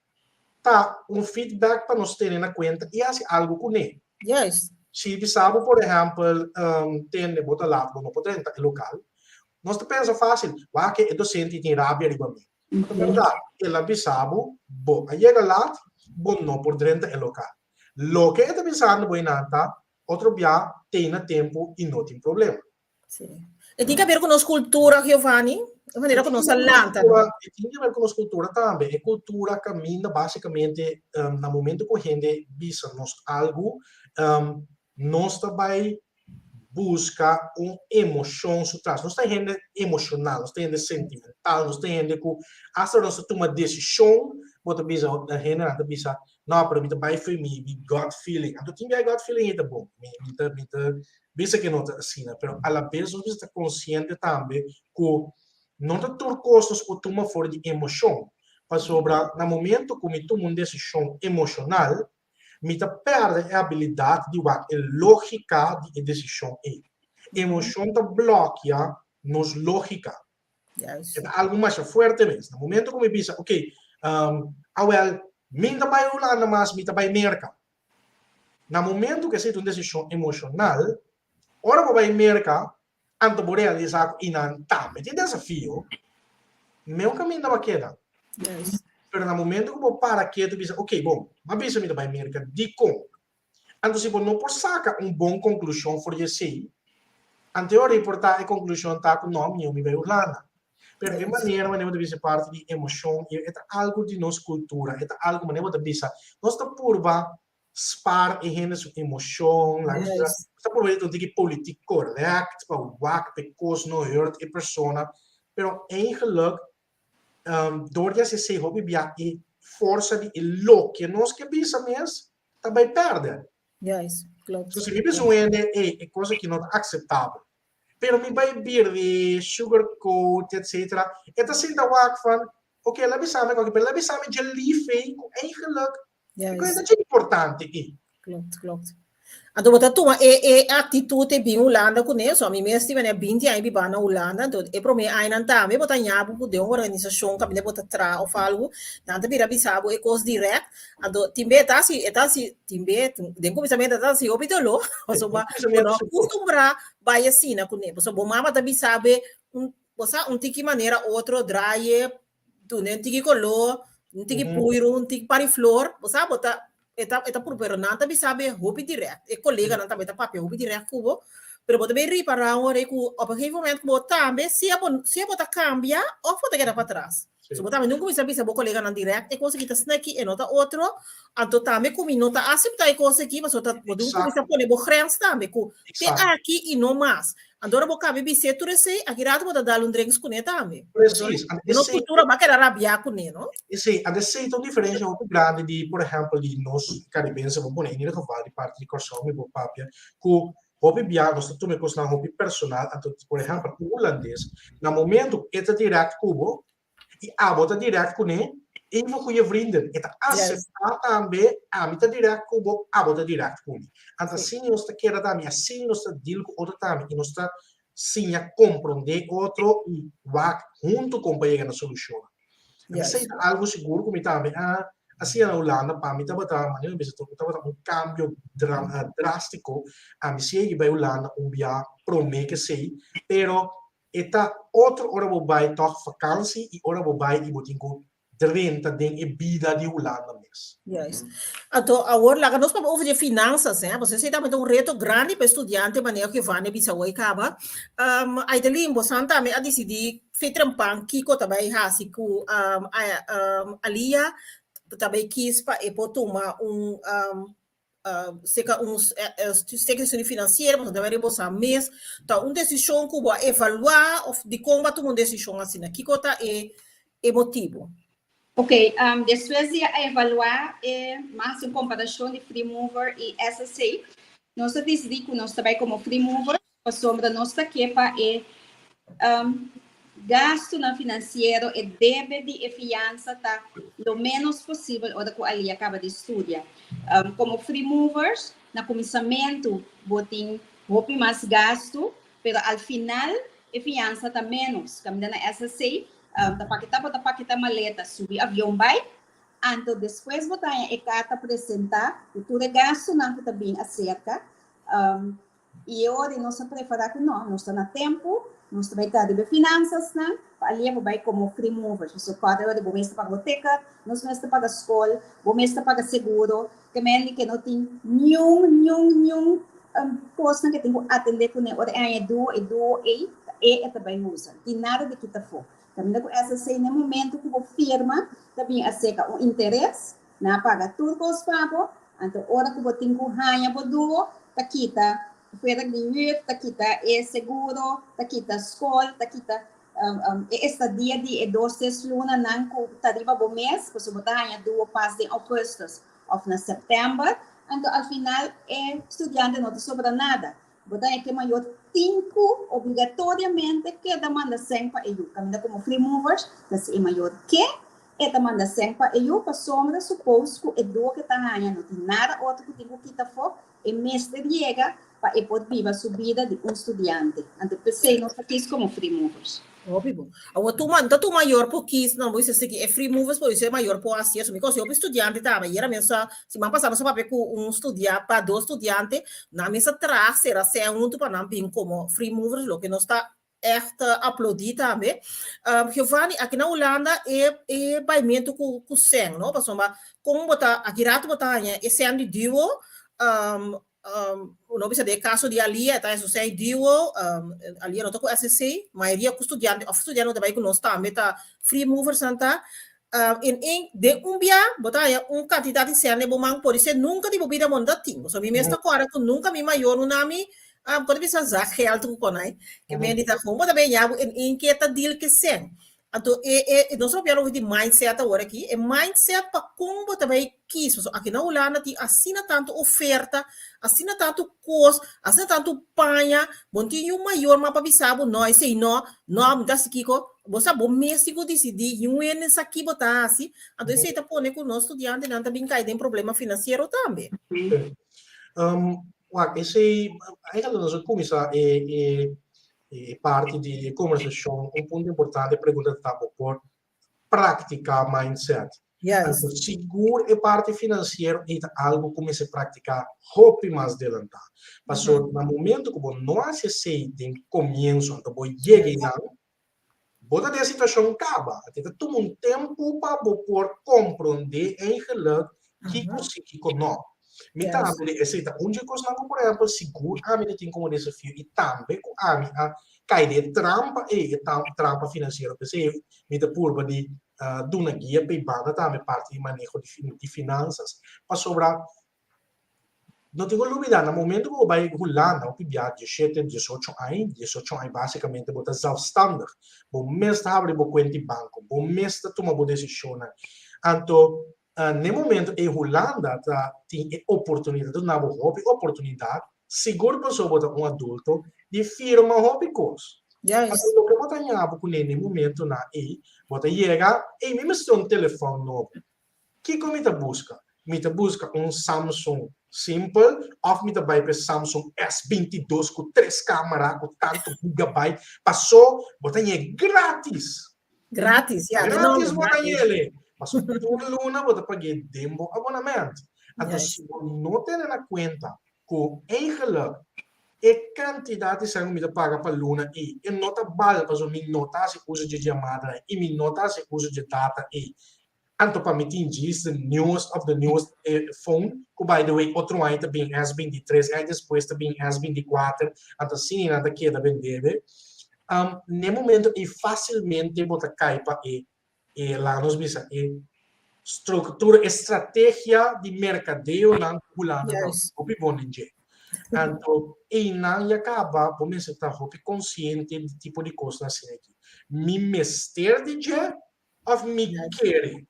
ta un feedback pa nos tene na kuenta i hasi algu kuné. Juist. Si bisa bo, por ehèmpel, tende bo ta lat, bo no por drenta e lokal, nos ta pensa fásil, wak e dosente tin rabia riba mi. Ma ta bèrdat, el a bisa bo, bo a yega lat, bo no por drenta e lokal. Loke e ta bisando bo einan ta, otro bia tei na tempu i no tin problema. Sí. E tin que ver con nos cultura, Giovanni? De manera que nos lanta. No? E tin que ver con nos cultura tambe. E cultura caminda basicamente um, na momento que gente bisa nos algo, um, nos ta bai busca un emoción su tras. Nos ta gente emocional, nos ta gente sentimental, nos ta gente ku hasta nos ta tuma decisión, bo ta bisa, na gente ta bisa, no, pero mi ta bai for mi, mi gut feeling. Anto tin bia gut feeling e ta bon. Mi, mi ta, mi ta Bisa ke no ta asina, pero alabes nos mester ta konsiente tambe ku no ta tur kos nos por tuma for di emoshon, pasobra na momento ku mi tuma un desishon emoshonal, mi ta pèrdè e abilidat di wak e lógika di e desishon ei. Emoshon ta blòkia nos lógika. Juist. E ta algu masha fuerte mes. Na momento ku mi bisa, oké, awèl, mi no ta bai Hulanda mas, mi ta bai Merka. Na momento ku esei ta un desishon emoshonal, ora bo bai Merka, anto bo realisá ku i nan tambe tin desafio, meu kaminda bo a keda. Pero na momento ku bo para ketu bisa, ok, bon, m'a bisa mi ta bai Merka, dikon? Anto si bo no por saka un bon konklushon for di esei, anto e ora ei por ta e konklushon ta ku no, mi mi bai Hulanda. Pero e manera manera bo ta bisa e parti di emoshon, e ta algu di nos kultura, e ta algu manera bo ta bisa, nos ta purba spaar e hende su emoshon, laga nos ta purba di ta un tiki politiek correct pa wak pa e kos no hurt e persona, pero eigenlijk dor di hasi esei hopi bia e forsa di e loke nos ke bisa mes ta bai pèrdè. Juist, klopt. So si mi bisa un hende, ey, e kos aki no ta akseptabel, pero mi bai birdi, sugarcoat, etcetera, e ta sinta wak van, oké, el a bisa mi kòke, pero el a bisa mi dje lief ei ku eigenlijk E Juist. ta dje importante ei. Klopt, klopt. Anto bo ta tuma e e actitud e bin Hulanda kuné, so ami mes tin manera 20 aña biba na Hulanda, anto e promé añanan tambe bo ta ña bo ku den un organisashon kaminda bo ta traha òf algu, nan ta bira bisa bo e kos dirèkt, anto tin be e ta hasi e ta hasi tin be den kuminsamentu e ta hasi hopi doló, pasobra bo no akustumbrá bai asina kuné, pasobra bo mama ta bisa bo un bo sa un tiki manera otro draai duna un tiki koló, un tiki puiru, un tiki par di flor, bo sa bo ta e ta e ta puru pero nan ta bisa bo hopi dirèkt, e koleganan tambe ta papia hopi dirèkt ku bo, pero bo ta bin ripará un ora ku op een gegeven moment bo tambe sea bo sea bo ta kambia òf bo ta keda patras. So bo tambe no kuminsá bisa bo koleganan dirèkt e kos aki ta snèki e no ta otro, anto tambe ku mi no ta aseptá e kos aki pasobra ta bo tin ku kuminsá pone bo grens tambe ku te aki i no mas. Anto ora bo kaba e bis'é tur esei, aki rato bo ta dal un drinks kuné tambe. Precies. Den nos kultura bo a keda rabiá kuné, no? Esei, anto esei ta un diferensia hopi grandi di, por ehèmpel, di nos karibense, bo pone in ieder geval di parti di Kòrsou mi por papia, ku hopi bia nos ta tuma e kosnan hopi personal, anto por ehèmpel un hulandes na momento ku e ta dirèkt ku bo i abo ta dirèkt kuné, even goeie vrienden, e ta aseptá tambe ami ta dirèkt ku bo, abo ta dirèkt ku mi. Anto asina nos ta keda tambe, asina nos ta deal ku otro tambe i nos ta siña komprondé otro i wak huntu kon pa yega na solushonnan. Esei ta algu sigur ku mi tambe a a siña na Hulanda, pa mi tabata, manera mi bisa tur, tabata un kambio drástiko. Ami si a yega bai Hulanda un bia promé ku esei, pero e ta otro ora bo bai tòg vakansi i ora bo bai i bo tin ku drenta den e bida di Hulanda mes. Juist. Anto awor laga nos papia over di e finansas, hè, pasobra esei tambe ta un reto grandi pa e studiante manera ku Giovanni a bisa awor kaba. Aidelin, bosan tambe a disidí fe trempan kiko ta bai hasi ku Alia ta bai kis pa e por tuma un seka un seka estudio finansiero pasobra ta bai rebosa mes. Ta un desishon ku bo a evaluá òf dikon bo a tuma un desishon asina? Kiko ta e e motibu? Ok, despues di a evaluá e mas un komparashon di Free Mover i SSC, nos a disidí ku nos ta bai komo Free Mover pasobra nos ta ke pa e gastunan finansiero, e debe di e fiansa ta lo ménos posibel ora ku Alia kaba di studia. Komo Free Movers, na kuminsamentu bo tin hopi mas gastu, pero al final e fiansa ta ménos. Kaminda na SSC ta paketá bo ta paketá maleta, subi avion bai, anto despues bo ta haña e karta presentá ku tur e gastunan ku ta bin aserka. I e ora nos a prepará ku no, nos ta na tempu, nos ta bai ta riba e finansasnan pa alia bo bai komo free movers. Pasobra kòrda e ora bo mes ta paga bo ticket, nos mes ta paga skol, bo mes ta paga seguro, ke men di ke no tin niun, niun, niun kosnan ke tin ku atendé kuné ora e haña e duo, e duo ei ta e e ta bai usa. No tin nada di kita afó. Kaminda ku SSC na e momento ku bo firma ta bin aserka un interes. Nan a paga tur kos pa bo, anto ora ku bo tin ku haña bo duo, ta kita fuera di huur, ta kita e seguro, ta kita skol, ta kita e estadia di e dos tres lunanan ku ta riba bo mes, pasobra bo ta haña duo pas den augustus òf na sèptèmber, anto al final e studiante no ta sobra nada. Bo ta haña ku e mayor tin ku obligatoriamente keda manda sèn pa e yu. Kaminda komo free movers, ta si e mayor ke, e ta manda sèn pa e yu pasobra suppose ku e duo ke ta haña no tin nada otro ku tin ku kita afó, e mester yega pa e por biba su bida di un studiante. Anto p'esei nos ta kis komo free movers. Hopi bon. Awor tu ma, ta tu mayor por kis, no, bo bisa si e free movers por bisa e mayor por hasi eso. Mi kosi hopi studiante tambe. Ayera mi sa, siman pasá nos a papia ku un studia, pa dos studiante, nan mester traha sera sèn huntu pa nan bin komo free movers, loke nos ta. echt aplaudí tambe. Giovanni, aki na Hulanda e e baimentu ku ku sèn, no? Pasobra kon bo ta aki rato bo ta haña e sèn di duo, no bisa den e kaso di Alia e ta haña su sèn di duo, Alia no ta ku SSC, mayoria ku studiante òf studiante ku ta bai ku nos tambe ta free movers nan ta. En en den un bia bo ta haña un kantidat di sèn den bo man por esei nunka di bo bida bo no ta tin. Pasobra mi mes ta kòrda ku nunka mi mayor no na mi por bisa zakgeld ku konai ke men di ta kon bo ta bin haña bo en en ke ta deal ke sèn. Anto e e nos ta papia over di mindset awor aki e mindset pa kon bo ta bai kis pasobra aki na Hulanda tin asina tantu oferta asina tantu kos asina tantu paña bo no tin yu mayor mas pa bisa bo no esei no no mi ta hasi kiko Bo sa bo mes tin ku disidí i un hende sa ki bo ta hasi, anto esei ta pone ku nos studiantenan ta bin kai den problema finansiero tambe. Wak, esei, eigenlijk nos a kuminsá e e e parti di e kombersashon, un punto importante, e pregunta ta bo por praktiká mindset. Yes. Anto sigur e parti finansiero ei ta algu ku mester praktiká hopi mas delantá. Pasobra na momento ku bo no hasi esei den komienso, anto bo yega einan, bo ta den e situashon kaba. Anto e ta tuma un tempu pa bo por komprondé eigenlijk kiko si, kiko no. Mi tambe di esei ta un dje kosnan ku por ehèmpel sigur ami ta tin komo desafio i tambe ku ami a kai den e trampa ei, e trampa finansiero. P'esei mi ta purba di duna guia pa e banda tambe parti di maneho di finansas. Pasobra no tin ku lubida na momento ku bo bai Hulanda hopi bia diesshete, diesocho aña, diesocho aña basikamente bo ta zelfstandig. Bo mes ta habri bo kuenta di banko, bo mes ta tuma bo desishonnan. Anto n'e momento ei Hulanda ta tin e oportunidat, duna bo hopi oportunidat Sigur pasobra bo ta un adulto di firma hopi kos. Juist. Anto loke bo ta haña bo kuné n'e momentonan ei, bo ta yega, Ey, mi mester un telefòn nobo. Kiko mi ta buska? Mi ta buska un Samsung simpel òf mi ta bai pa e Samsung S 22 ku tres kámara ku tantu gigabyte? Pasó bo ta hañ'é grátis. Grátis, ya. De Grátis nomber, bo ta grátis. hañ'é. Pasó tur luna bo ta pag'é den bo abonament. Anto Juist. si bo no tene na kuenta ku eigenlijk e kantidat di sèn ku mi ta paga pa luna ei e no ta bal pasobra mi no ta hasi uso dje yamadanan i mi no ta hasi uso dje data ei. Anto pa mi tin djis the newest of the newest phone ku by the way otro aña ta bin S 23 e aña despues ta bin S 24 anto asina nan ta keda bendebe. N'e momento ei fásilmente bo ta kai pa e E laga nos bisa e struktura, e strategia di merkadeonan ku Hulanda ta hopi bon den dje. Anto einan ya kaba bo mester ta hopi konsiente di tipo di kosnan asina aki. Mi mester di dje òf mi kere?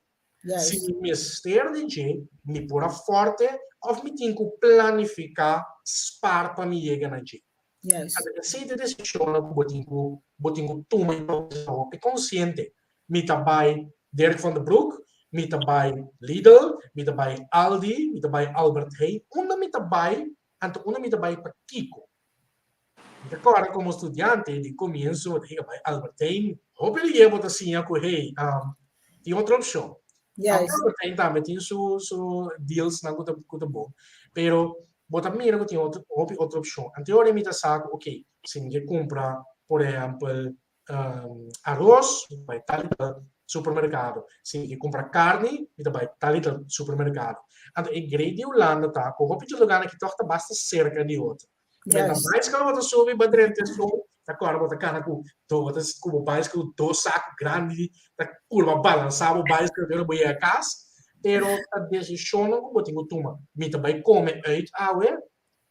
Si mi mester di dje, mi por afòrte òf mi tin ku planifiká spar pa mi yega na dje? Juist. Anto esei ta e desishonnan ku bo tin ku bo tin ku tuma i bo ta hopi konsiente. Mi ta bai Dirk van der Broek, mi ta bai Lidl, mi ta bai Aldi, mi ta bai Albert Heijn. Unda mi ta bai, anto unda mi ta bai pa kiko? Mi ta kòrda komo studiante di komienso bo ta yega bai Albert Heijn, hopi di bo ta siña ku hey, tin otro opshon. Juist. Albert Heijn tambe tin su su dealsnan ku ta ku ta bon, pero Bo ta mira ku tin otro hopi otro opshon. Anto e ora mi ta sa ku oke, si mi ke kumpra por ehèmpel aros, mi ta bai tal i tal supermerkado. Si mi ke kumpra karni, mi ta bai tal i tal supermerkado. Anto e great di Hulanda ta ku hopi dje lugarnan aki tòg ta basta serka di otro. Men ta baiskel bo ta subi ba drenta e ston, ta kòrda bo ta kana ku do bo ta ku bo baiskel ku dos saku grandi ta purba balansá bo baiskel te ora bo yega kas. Pero ta desishonnan ku bo tin ku tuma. Mi ta bai kome uit awe,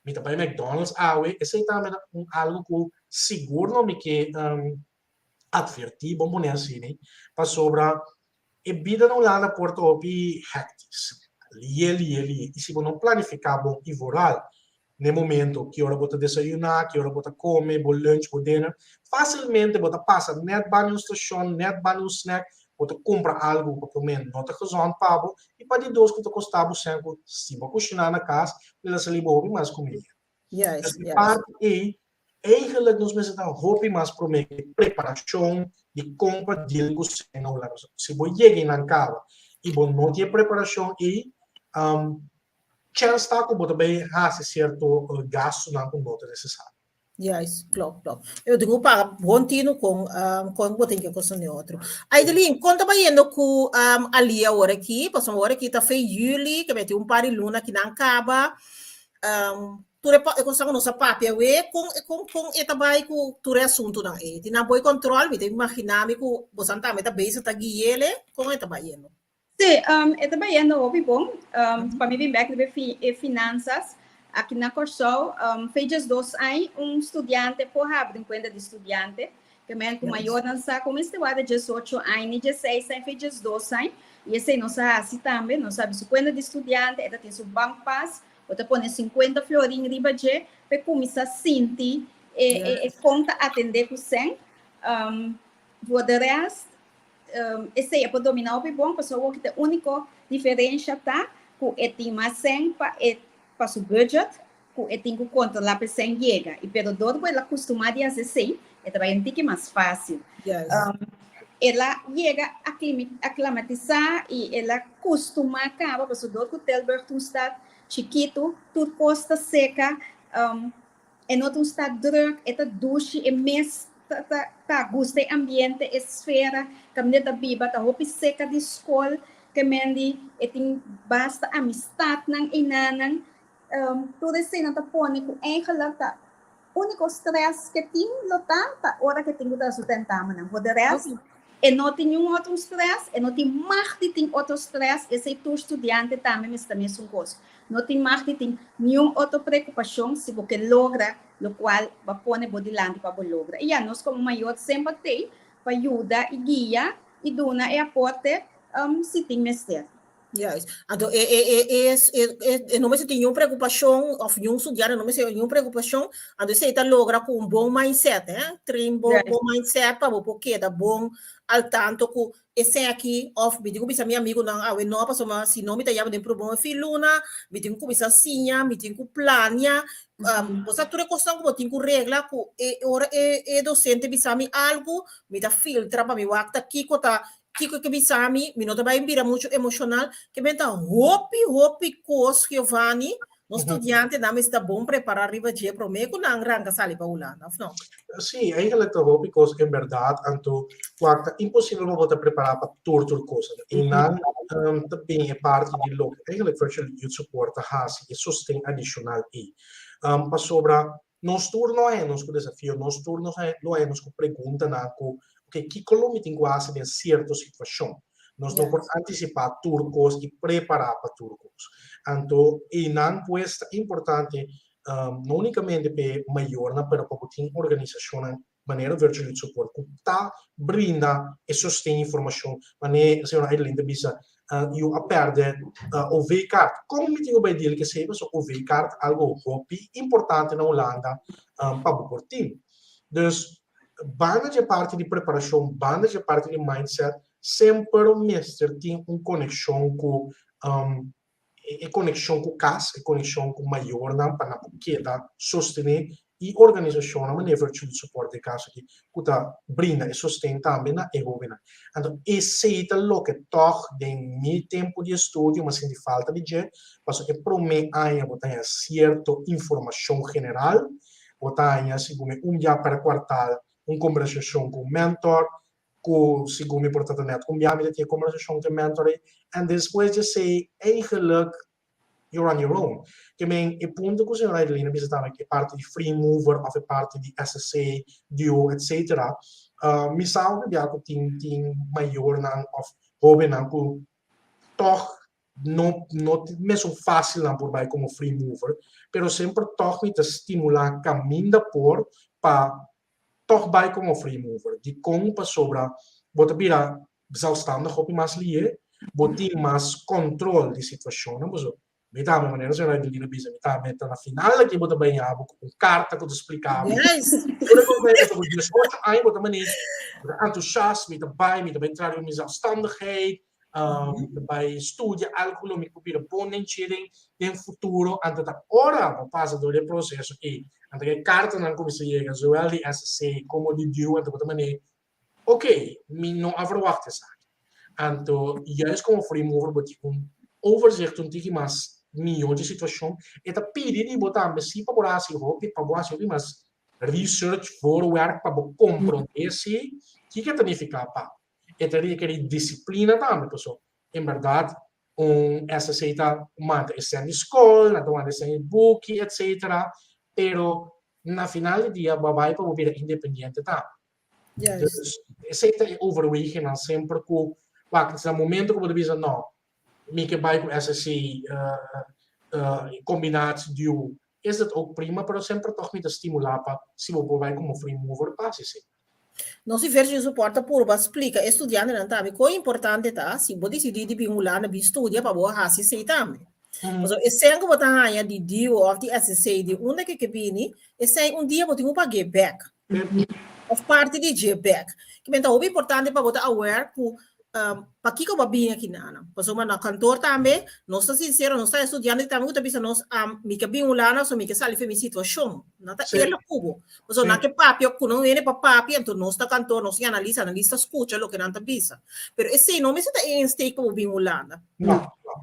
mi ta bai McDonald's awe, esei tambe ta un algu ku sigur no mi ke atvertí bo pone asina, pasobra e bida na Hulanda por ta hopi hectisch, lié lié lié, i si bo no planifiká bon i vooral n'e momento ki ora bo ta desayuná, ki ora bo ta kome, bo lunch, bo dinner, fásilmente bo ta pasa nèt banda un stashon, nèt banda un snack, bo ta kumpra algu ku pa promé no ta gezond pa bo i pa di dos ku ta kosta bo sèn ku si bo kushiná na kas lo ta sali bo hopi mas kuminda. Juist, Dus di juist. parti ei, eigenlijk nos mester ta hopi mas promé ku e preparashon di kon pa deal ku sèn na Hulanda. Si bo yega einan kaba i bo no tin e preparashon ei, chèns ta ku bo ta bai hasi sierto gastunan ku no ta nesesario. Juist, klopt, klopt. Eu digo pa bon tino con con bo tin ke cosa ni otro. Aidelin, kon ta bayendo ku Ali awor aki? Pasobra awor aki ta fe juli, ke meti un par di luna ki nan kaba. Tur e e cosa ku nos a papia awe, kon kon kon e ta bai ku tur e asuntunan ei? Tin nan bo e control? Mi ta imagina mi ku bosan tambe ta bezig ta guiele. Kon e ta bayendo? Sí, e ta bayendo hopi bon. Pa mi bin bek riba e finanzas, aki na Kòrsou, fe 12 aña un studiante por habri un kuenta di studiante. Ke men ku mayornan sa ku mester warda 18 aña ni 16 aña, fe 12 aña. I esei nos a hasi tambe, nos a habri su kuenta di studiante, e ta tin su bankpas, bo ta pone 50 florin riba dje pa e kuminsá sinti e kon ta atendé ku sèn. Voor de rest, esei e por dominá hopi bon, pasobra awor ki ta e úniko diferensha ta ku e tin mas sèn pa e pa su budget ku e tin ku kontrolá pa e sèn yega. I pero dor ku el a kustumá di hasi esei, e ta bai un tiki mas fásil. El a yega aklamatisá i el a kustumá kaba, pasobra dor ku Tilburg ta un stad chikitu, tur kos ta seka. E no ta un stad druk, e ta dushi, e mes ta ta ta gusta e ambiente, e sfera kaminda e ta biba ta hopi seka di skol, ke men di e tin basta amistatnan einanan. Tur eseinan ta pone ku eigenlijk ta uniko stress ke tin lo ta ta ora ke tin ku ta su tentamennan. For de rest e no tin niun otro stress, e no tin mag di tin otro stress, esei tur studiante tambe mester ta mesun kos. No tin mag di tin niun otro preokupashon si bo ke logra lokual bo a pone bo dilanti pa bo logra. I ya, nos komo mayor semper t'ei pa yuda i guia i duna e aporte si tin mester. Juist. Anto e e e e e e e no mester tin niun preokupashon òf niun studiante no mester tin niun preokupashon, anto esei ta logra ku un bon mindset, eh. Train bo bo mindset pa bo por keda bon al tanto ku Esei aki, òf mi tin ku bisa mi amigunan awe no, pasobra si no mi ta yama den promé fin luna, mi tin ku kuminsá siña, mi tin ku plania. Bo sa tur e kosnan ku bo tin ku regla ku e ora e e dosente bisa mi algu, mi ta filtra pa mi wak ta kiko ta kiko e ke bisa mi, mi no ta bai bira muchu emoshonal. Ke men ta hopi hopi kos Giovanni Nos studiantenan mester ta bon prepará riba dje promé ku nan ranka sali pa Hulanda, òf no? Sí, eigenlijk ta hopi kos en bèrdat, anto wak ta imposibel pa bo ta prepará pa tur tur kos. I nan ta bin e parti di loke eigenlijk Virtual Youth Support ta hasi, e sosten adishonal ei. Pasobra nos tur no haña nos ku desafio, nos tur no lo haña nos ku preguntanan ku, oke, kiko lo mi tin ku hasi den sierto situashon? Nos no por antisipá tur kos i prepará pa tur kos. Anto einan pues ta importante no únikamente pa e mayornan pero pa bo tin organisashonnan manera Virtual Youth Support ku ta brinda e sosten i informashon. Manera señora Adeline ta bisa yu a pèrdè OV-kaart. Kon mi tin ku bai deal ku esei? Pasobra OV-kaart ta algu hopi importante na Hulanda pa bo por tin. Dus banda dje parti di preparashon, banda dje parti di mindset, semper mester tin un konekshon ku e konekshon ku kas, e konekshon ku mayornan pa nan por keda sostené i organisashonnan manera Virtual Youth Support den kaso aki ku ta brinda e sosten tambe na e hóbennan. Anto esei ta loke tòg den mi tempu di estudio mi a sinti falta di dje, pasobra e promé aña bo ta haña sierto informashon general, Bo ta haña segun mi un bia per kuartal un kombersashon ku un mentor, ku segun mi por ta ta nèt un bia mi ta tin e kombersashon ku e mentor ei, en despues di esei eigenlik you're on your own. Ke men e punto ku señora Adelina bisa tambe ku e parti di free mover òf e parti di SSA, duo etcetera, mi sa hopi bia ku tin tin mayornan òf hóbennan ku tòg No no ta mesun fácil nan por bai como free mover, pero semper tòg mi ta stimulá kaminda por pa tòg bai como free mover. Dikon? Pasobra bo ta bira zelfstandig hopi mas lihe, bo tin mas control di situashonnan, pasobra mi tambe manera señora Evelina bisa mi tambe ta na final aki bo ta bai ña bo ku un karta ku ta splika bo tur e kos bai pasobra ku 18 aña bo ta manera bo ta entusiast mi ta bai mi ta bai traha riba mi zelfstandigheid mi ta bai studia algu lo mi por bira bon den dje den den futuro anto ta ora bo pasa dor di e proseso ei anto e kartanan kuminsá yega zowel di SSC komo di DUW anto bo ta manera ok mi no a verwagt esaki anto juist komo free mover bo tin un overzicht un tiki mas mihó dje situashon e ta pidi di bo tambe si pa bo hasi hopi pa bo hasi hopi mas. research, voorwerk pa bo komprondé si kiko e ta nifiká pa bo. E ta rekerí disiplina tambe, pasobra en bèrdat un SSC ta manda e sèn di skol, nan ta manda e sèn di buki, etsetera, pero na final di dia bo a bai pa bo bira independiente tambe. Dus esei ta e overwegennan semper ku wak na momento ku bo ta bisa no, mi ke bai ku SSC combinatie duo, is dat ook prima, pero semper tòg mi ta stimulá pa si bo por bai komo free mover pa hasi esei. Nos di Virgin Support ta purba splika e studiantenan tambe kon importante ta si bo disidí di bin Hulanda bin studia pa bo hasi esei tambe. Pasobra e sèn ku bo ta haña di duo òf di SSC di unda ke ke bini, esei un dia bo tin ku pag'é bèk. Òf parti di dje bèk. Kimen ta hopi importante pa bo ta aware ku pakiko bo a bini aki nan. Pasobra na kantor tambe nos ta sinsero, nos ta estudiante tambe ku ta bisa nos mi ke bin Hulanda so mi ke sali for mi situashon. Nan ta eerlijk ku bo. Pasobra nan ke papia ku nan wene pa papia anto nos ta kantor, nos tin analista, analista skucha loke nan ta bisa. Pero esei no mester ta e insteek pa bo bin Hulanda.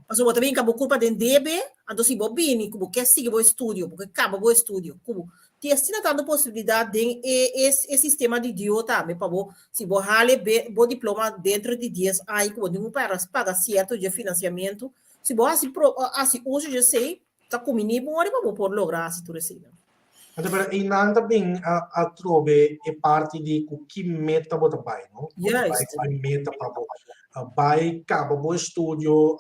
Pasobra bo ta bin ka bo kurpa den debe, anto si bo bini ku bo ke sigui bo estudio, bo ke kaba bo estudio ku bo Tin asina tantu posibilidat den e e sistema di duo tambe pa bo, si bo hale be bo diploma dentro di dies aña ku bo tin ku para paga sierto dje finansiamentu, si bo hasi pro hasi uso dje esei ta kuminí bo ora pa bo por logra hasi tur eseinan. Anto pero einan ta bin atrobe e parti di ku ki meta bo ta bai, no? Bo ta bai ku e meta pa bo bai kaba bo estudio,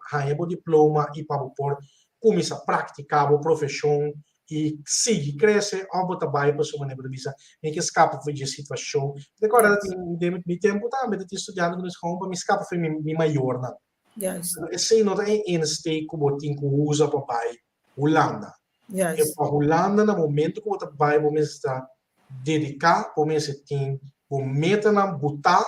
haña bo diploma i pa bo por kuminsá praktiká bo profeshon i sigui krese òf bo ta bai pasobra manera bo ta bisa mi ke skapa for di e situashon. Mi ta kòrda tin den mi tempu tambe ta tin studiante ku ta bisa komo pa mi skapa for di mi mayornan. Pero esei no ta e insteek ku bo tin ku usa pa bai Hulanda. E pa Hulanda na momento ku bo ta bai bo mester ta dediká, bo mester tin bo metanan butá.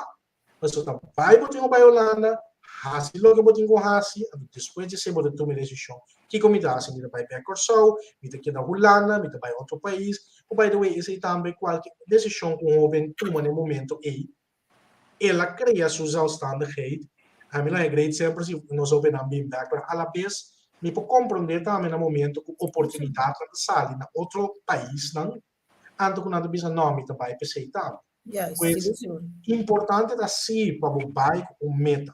Pasobra ta bai bo tin ku bai Hulanda, hasi loke bo tin ku hasi, anto despues di esei bo ta tuma e desishon, kiko mi ta hasi? Mi ta bai bèk Kòrsou, mi ta keda Hulanda, mi ta bai otro pais. Ku by the way esei tambe kualke desishon ku un hoben tuma na e momento ei, el a krea su zelfstandigheid. Ami lo haña great semper si nos hobennan bin bèk, pero alabes mi por komprondé tambe na momento ku oportunidatnan ta sali na otro paisnan, anto ku nan ta bisa no, mi ta bai p'esei tambe. Juist, Pues, sigur, sigur. importante ta si pa bo bai ku un meta.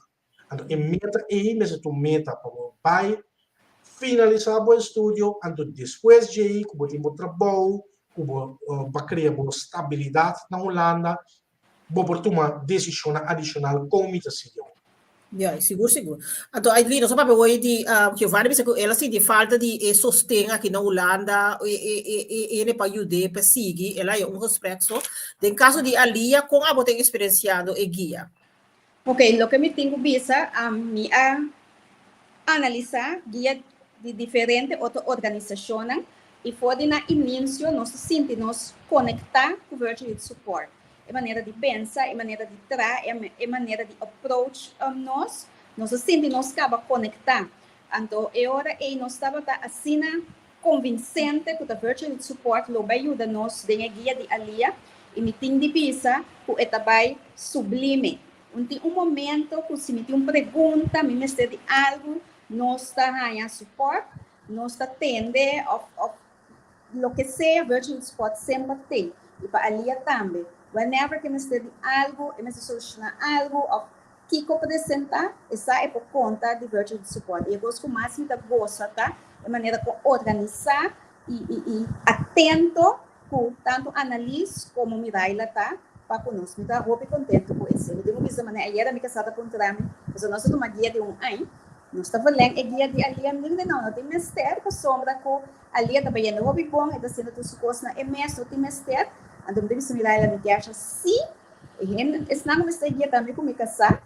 Anto e meta ei mester ta un meta pa bo bai finalisá bo estudio, anto despues djei ku bo tin bo trabou, ku bo ba krea bo stabilidat na Hulanda, bo por tuma desishonnan adishonal kon mi ta sigui awor. Juist, sigur, sigur. Anto Aidlin, nos a papia hoy di Giovanni bisa ku el a sinti falta di e sosten aki na Hulanda, e e e e hende pa yud'é pa sigui, el a haña un gesprek so. Den kaso di Alia, kon abo ta eksperensiando e guia? Ok, loke mi tin ku bisa, mi a analisá guia di diferente otro organisashonnan i for di na ininsio nos ta sinti nos konektá ku Virtual Youth Support. E manera di pensa, e manera di tra, e manera di approach nos, nos a sinti nos kaba konektá. Anto e ora ei nos tabata asina konvinsente ku ta Virtual Youth Support lo bai yuda nos den e guia di Alia i mi tin di bisa ku e ta bai sublime. Un tin un momento ku si mi tin un pregunta, mi mester di algu, nos ta haña support, nos ta tende òf òf Loke sea Virtual Spot semper t'ei i pa Alia tambe. Whenever ke mester di algu, e mester solushoná algu òf kiko presentá, e sa e por konta di Virtual Support. I e kos ku mas mi ta gosa ta e manera kon organisá i i i atento ku tantu Annalies komo Miraila ta pa ku nos. Mi ta hopi kontentu ku esei. Mi tin ku bisa manera ayera mi kasá ta puntra mi, pasobra nos ta tuma guia di un aña, nos ta verleng e guia di Alia? Mi di no, no tin mester pasobra ku Alia ta bayendo hopi bon, e ta haciendo tur su cosnan e mes, no tin mester. Anto mi ta bisa Miraila, mi kier si e hende, esnan cu mester guia tambe cu mi casá,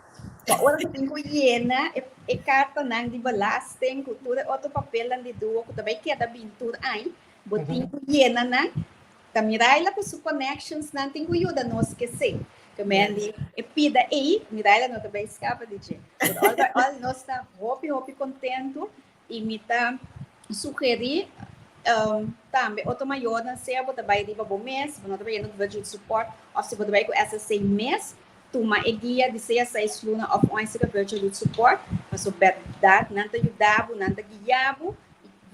pa ora cu tin cu yena e e cartanan di belasting cu tur e otro papelnan di duo cu ta bay keda bin tur aña, bo tin cu yena nan. Ta Miraila cu su connectionsnan tin cu yuda nos kese. Ke men di e pida ey, Miraila no ta bay scapa di dje. But all by all nos ta hopi hopi contento I mi ta sugerí tambe otro mayornan, sea bo ta bai riba bo mes, bo no ta bai yendo ku Virtual Support, òf si bo ta bai ku SSC mes, tuma e guia di sea seis luna òf un aña serka Virtual Youth Support, pasobra bèrdat nan ta yuda bo, nan ta guia bo.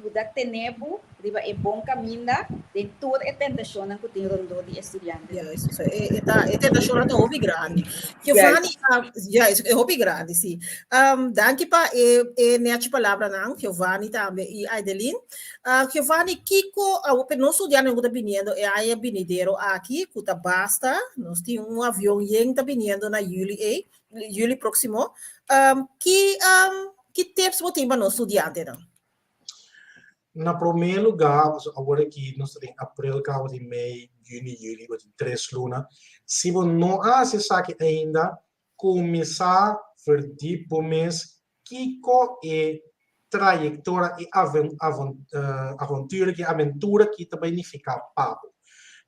yuda tene bo riba e bon kaminda den tur e tentashonnan ku tin rondó di e studiante. Juist, so e, e, ta, e tentashonnan ta hopi grandi. Giovanni, uh, juist, e hopi grandi, si. Danki pa e, e nechi palabranan, Giovanni tambe i Aidelin. Giovanni, kiko, uh, pe nos studiantenan ku ta biniendo e aña binidero aki, ku ta basta, nos tin un avion yen ta biniendo na juli ei, juli próksimo. Ki, ki tips bo tin pa nos studiantenan? Na promé lugá, awor aki nos ta den aprel kaba di mei, yüni, yüli, bo tin tres luna. Si bo no a hasi esaki ainda, kuminsá verdiep bo mes kiko e trayektoria, e avontura, e aventura ki ta bai nifiká pa bo.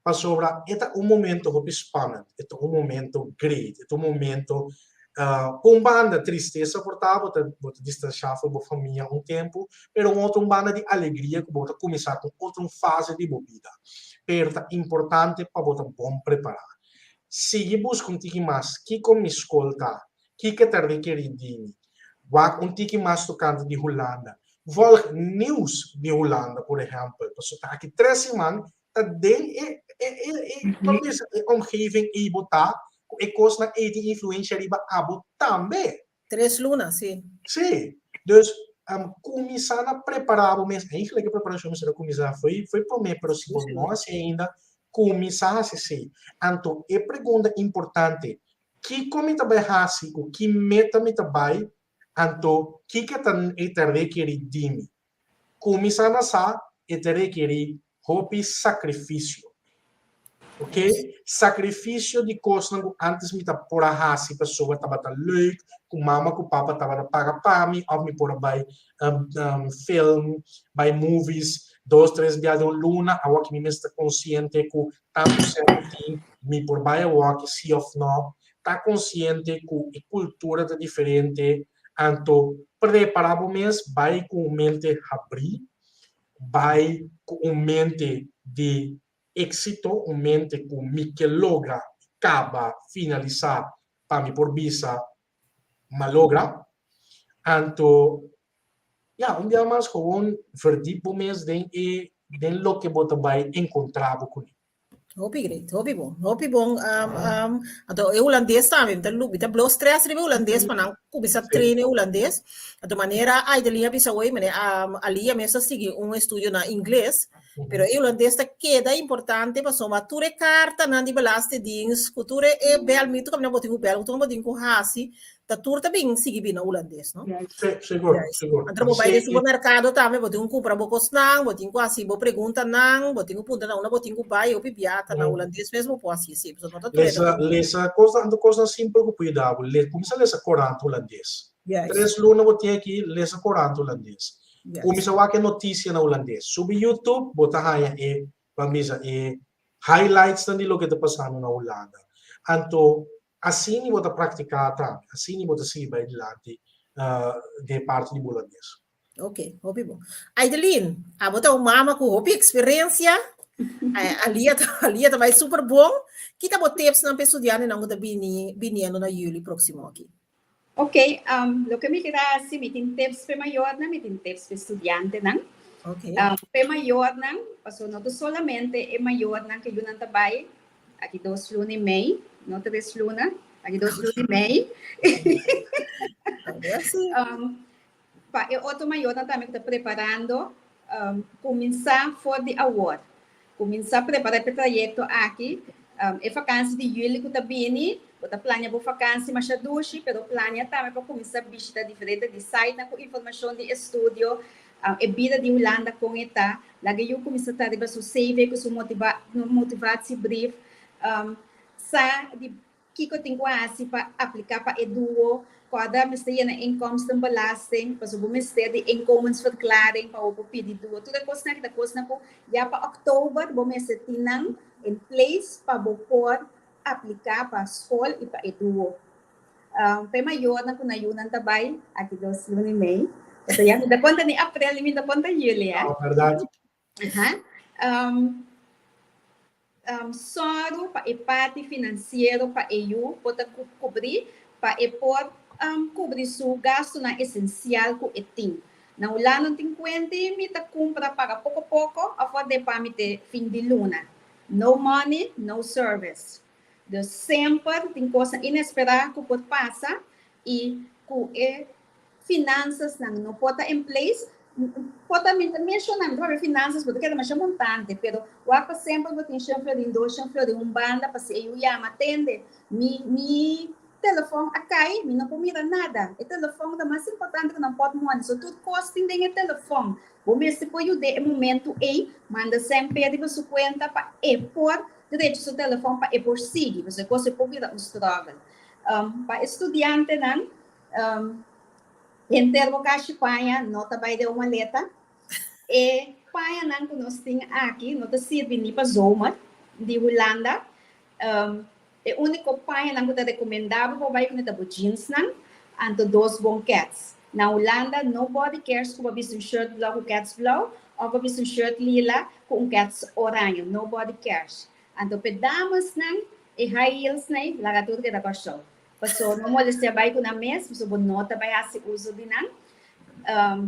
Pasobra e ta un momento hopi spannend, e ta un momento great, e ta un momento Ku un banda tristesa por ta, bo ta bo ta distansiá for bo famia un tempu, pero un otro un banda di alegria ku bo ta kuminsá ku otro un fase di bo bida. Pero ta importante pa bo ta bon prepará. Sigui buska un tiki mas kiko mi skol ta, kiko ta rekerí di mi. Wak un tiki mas tokante di Hulanda. Volg nieuws di Hulanda, por ehèmpel, pasobra ta aki tres siman ta den e e e e pa bisa e omgeving ei bo ta ku e kosnan ei tin influensia riba abo tambe. Tres luna, si. Si. Dus kuminsá na prepará bo mes. Eigenlijk e preparashon mester a kuminsá fo'i fo'i promé, pero si bo no hasi ainda, kuminsá hasi esei. Anto e pregunta importante, kiko mi ta bai hasi, ku ki meta mi ta bai, anto kiko ta e ta rekerí di mi? Kuminsá na sa e ta rekerí hopi sakrifisio. Ok? Sakrifisio di kosnan ku ántes mi ta por a hasi pasobra tabata leuk, ku mama ku papa tabata paga pa mi òf mi por a bai film, bai movies dos, tres bia den un luna. Awor mi mester ta konsiente ku tantu sèn ku tin mi por bai awor si òf nò. Ta konsiente ku e kultura ta diferente. Anto prepara bo mes, bai ku un mente habrí, bai ku un mente di éksito, un mente ku mi ke logra, kaba, finalisá pa mi por bisa m'a logra. Anto, ya, un bia mas gewoon verdiep bo mes den e den loke bo ta bai enkontrá bo kuné. Hopi great, hopi bon, hopi bon. Anto e hulandes tambe, mi ta mi ta blow stress riba e hulandes pa nan kuminsá train e hulandes. Anto manera Aideline a bisa hoy, mane Alia mes a sigui un estudio na ingles, pero e hulandes ta keda importante pasobra tur e kartanan di belastingdienst ku tur e bel, mi tur kaminda bo tin ku bel, tur bo tin ku hasi, Ta tur ta bin sigui bin na hulandes, no? Sí, sigur, sigur. Anto bo bai den supermercado tambe, bo tin ku kumpra bo kosnan, bo tin ku hasi bo preguntanan, bo tin ku puntra na unda bo tin ku bai, hopi bia ta na hulandes mes bo por hasi esei, pasobra no ta tur Lesa, lesa kosnan, anto kosnan simpel ku por yuda bo. Le, kuminsá lesa korant hulandes. Tres luna bo tin aki, lesa korant hulandes. Kuminsá wak e notisia na hulandes. Subi YouTube, bo ta haña e, ban bisa, e highlightsnan di loke ta pasando na Hulanda. Anto Asina bo ta praktiká tambe, asina bo ta sigui bai dilanti den e parti di bo hulandes. Ok, hopi bon. Aideline, abo ta un mama ku hopi eksperensia, Alia ta Alia ta bai super bon. Ki ta bo tipsnan pa e studiantenan ku ta bini biniendo na yüli próksimo aki? Ok, loke mi kier a hasi, mi tin tips pa e mayornan, mi tin tips pa e studiantenan. Pa e mayornan, pasobra no ta solamente e mayornan ku yunan ta bai, aki dos luna i mei, no tres luna, aki dos luna i mei. Pa e otro mayornan tambe ku ta preparando, kuminsá for di awor. Kuminsá prepará pa e trayekto aki. E fakansi di yüli ku ta bini, bo ta plania bo fakansi masha dushi, pero plania tambe pa kuminsá bishita diferente di sitenan ku informashon di estudio, e bida di Hulanda kon e ta. Laga yu kuminsá ta riba su CV ku su motivatiebrief. Sa di Kiko tin ku hasi pa apliká pa e duo? Kòrda mester yena inkomstenbelasting, pasobra bo mester di inkomensverklaring pa bo por pidi duo. Tur e kosnan aki ta kosnan ku ya pa òktober bo mester tin nan in place pa bo por apliká pa skol i pa e duo. Pa e mayornan ku nan yunan ta bai, aki dos luna i mei, pasobra ya mi ta konta ni aprel ni mi ta konta yüli, eh. Bèrdat. Aha. Sòru pa e parti finansiero pa e yu por ta kubrí pa e por kubri su gastunan esensial ku e tin. Na Hulanda no tin kuenta i mi ta kumpra paga poko poko òf wak den pa mi te fin di luna. No money, no service. Dus semper tin kosnan inesperá ku por pasa i ku e finansasnan no por ta in place, por ta mi ta menshoná, mi ta papia finansas bo ta keda masha montante, pero wak pa semper bo tin shen florin, dos shen florin un banda pa si e yu yama, tende mi mi telefòn a kai, mi no por mira nada, e telefòn ta mas importante ku nan pòtmòni, so tur kos tin den e telefòn, bo mester por yud'é e momentu ei, manda sèn p'e riba su kuenta pa e por drecha su telefòn pa e por sigui, pasobra e kos ei por bira un struggle. Pa e studiantenan, Henter bo kashi paña no ta bai den un maleta. E pañanan ku nos tin aki no ta sirbi ni pa zomer di Hulanda. E úniko pañanan ku ta rekomendabel pa bo bai kuné ta bo jeansnan anto dos bon kèts. Na Hulanda nobody cares ku bo a bisti un shirt blou ku kèts blou òf bo a bisti un shirt lila ku un kèts oraño. Nobody cares. Anto p'e damesnan e high heels nei laga tur keda Kòrsou. Paso no molestia bai ku nan mes, paso bo no ta bai hasi uso di nan.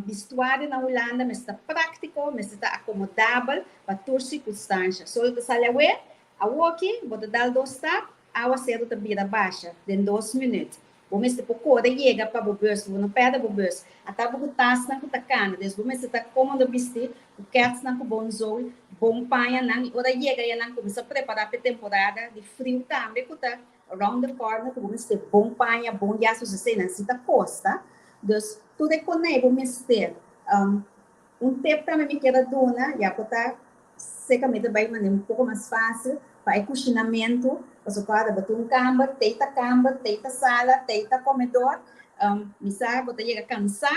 Bistuario na Hulanda mester ta práktiko, mester ta akomodabel pa tur sirkunstansha. Solo ta sali awe, awoki bo ta dal dos stap, awaseru ta bira basha den dos minüt. Bo mester por kore yega pa bo bus, bo no pèrdè bo bus. Ata bo ku tasnan ku ta kana, dus bo mester ta kómodo bistí, ku kètsnan ku bon zool, bon pañanan i ora yega ya nan kuminsá prepará pa e temporada di friu tambe ku ta Around the corner ku bo mester bon paña, bon yas, dus eseinan si ta kosta. Dus tur e konei bo mester. Un tip tambe mi kier a duna, ya ku ta seka mi ta bai manera un poko mas fásil pa e kushinamentu, pasobra ku ora bo tin un kamber, tei ta kamber, tei ta sala, tei ta komedor, mi sa bo ta yega kansá.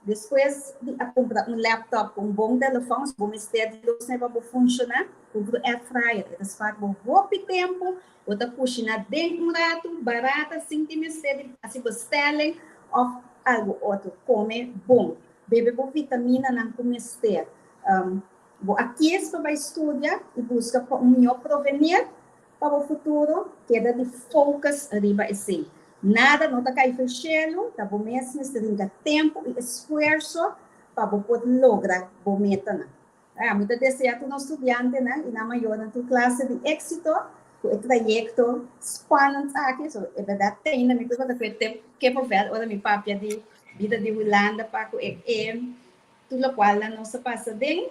Despues di a kumpra un laptop ku un bon telefòn, si bo mester di dos pa bo funshoná, kumpra un air fryer. E ta spar bo hopi tempu, bo ta kushiná den un ratu, barata, sin tin mester di hasi bestelling òf algu otro. Kome bon. Bebe bo vitaminanan ku mester. Bo a kies pa bai studia i buska pa un mihó provenir Pa bo futuro, keda di focus riba esei. Nada no ta kai for shelu, ta bo mes mester rinka tempu i esfuerso pa bo por logra bo metanan. Mi ta desea tur nos studiantenan i nan mayornan tur klase di éksito ku e trayekto spannend aki. So, e bèrdat teinda mi por ta ku e tep kippenvel ora mi papia di bida di Hulanda pa ku e tur lokual nan nos a pasa den.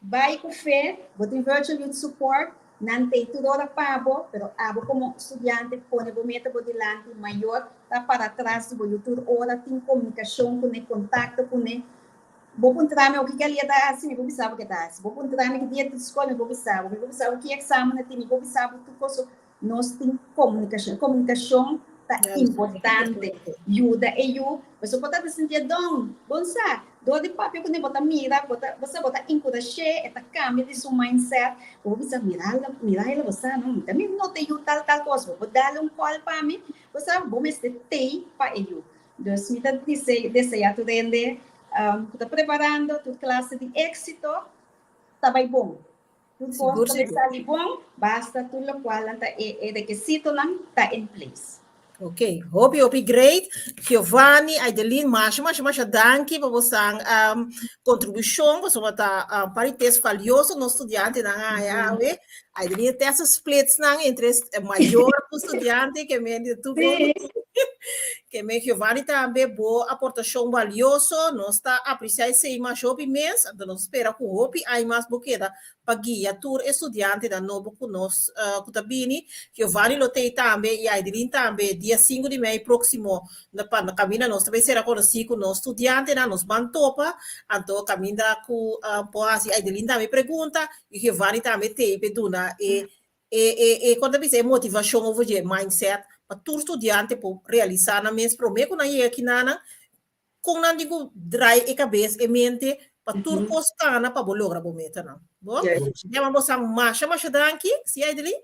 Bai ku fe, bo tin Virtual Youth Support, nan t'ei tur ora pa bo, pero abo komo studiante pone bo meta bo dilanti, mayor ta para tras di bo yu tur ora, tin komunikashon kuné, kontakto kuné. Bo puntra mi oke ki alia ta hasi, mi por bisa bo ke ta hasi. Bo puntra mi ki dia tin skol, mi por bisa bo. Mi por bisa bo ki eksamen a tin, mi por bisa bo tur kos. Nos tin komunikashon. Komunikashon ta importante. Yuda e yu. Pasobra bo ta ta sintié don. Bon sa, dor di papia kuné bo ta mira, bo ta, bo sa, bo ta enkurash'é, e ta kambia di su mindset. Bo por bisa, mira, mira ela bo sa no, mi ta mira no ta e yu tal tal kos, bo por dal un kòl pa mi. Bo sa, bo mester tei pa e yu. Dus mi ta deseá tur hende ku ta preparando tur klase di éksito ta bai bon. Tur kos ta sali bon, basta tur lokual nan ta e rekisitonan ta in place. Ok, hopi hopi great. Giovanni, Aideline, masha masha masha danki pa bosan um, kontribushon, pasobra ta um, parites valioso nos studiantenan haya awe. Aideline testa splits nan entre mayor ku studiante ke men di tur Ke men Giovanni tambe bo aportashon balioso, nos ta apresiá esei masha hopi mes, anto nos spera ku hopi ai mas bo keda pa guia tur e studiantenan nobo ku nos ku ta bini. Giovanni lo tei tambe i Aidelin tambe dia sinku di mei próksimo na pa kaminda nos ta bai sera konosí ku nos studiantenan, nos ban topa, anto kaminda ku por hasi Aidelin tambe pregunta i Giovanni tambe tei pa e duna e E e e kon ta bisa e motivashon over dje mindset pa tur studiante por realisá nan mes promé ku nan yega kinanan kon nan tin ku drai e kabes e mente pa tur kos kana pa bo logra bo metanan. Bo? Yama bosan masha masha danki, si Aideline?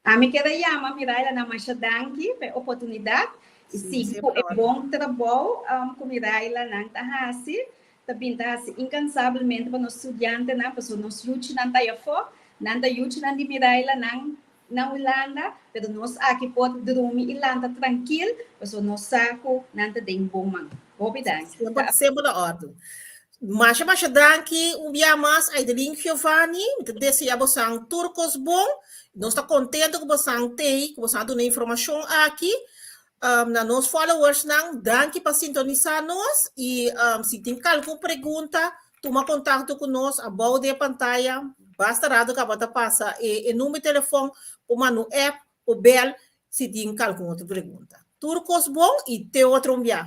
Ami kier a yama Miraila nan masha danki pa e oportunidat i sigui ku e bon trabou ku Miraila nan ta hasi. Ta bin ta hasi inkansabelmente pa nos studiantenan, pasobra nos yuchinan ta ayafó, nan ta yuchinan di Miraila, nan na Hulanda, pero nos aki por drumi i lanta trankil, paso nos sa ku nan ta den bon man. Hopi danki. Semper, semper na òrdu. Masha masha danki un bia mas Aideline Giovanni. Mi ta desea bosan tur kos bon. Nos ta kontentu ku bosan t'ei, ku bosan a duna informashon aki. Na nos followersnan, danki pa sintonisá nos i si tin kalkun pregunta, tuma kontakto ku nos abou di e pantaya. Basta rato kaba ta pasa e e number di telefòn, por manda un app o bèl si tin kalkun otro pregunta. Tur kos bon i te otro un bia.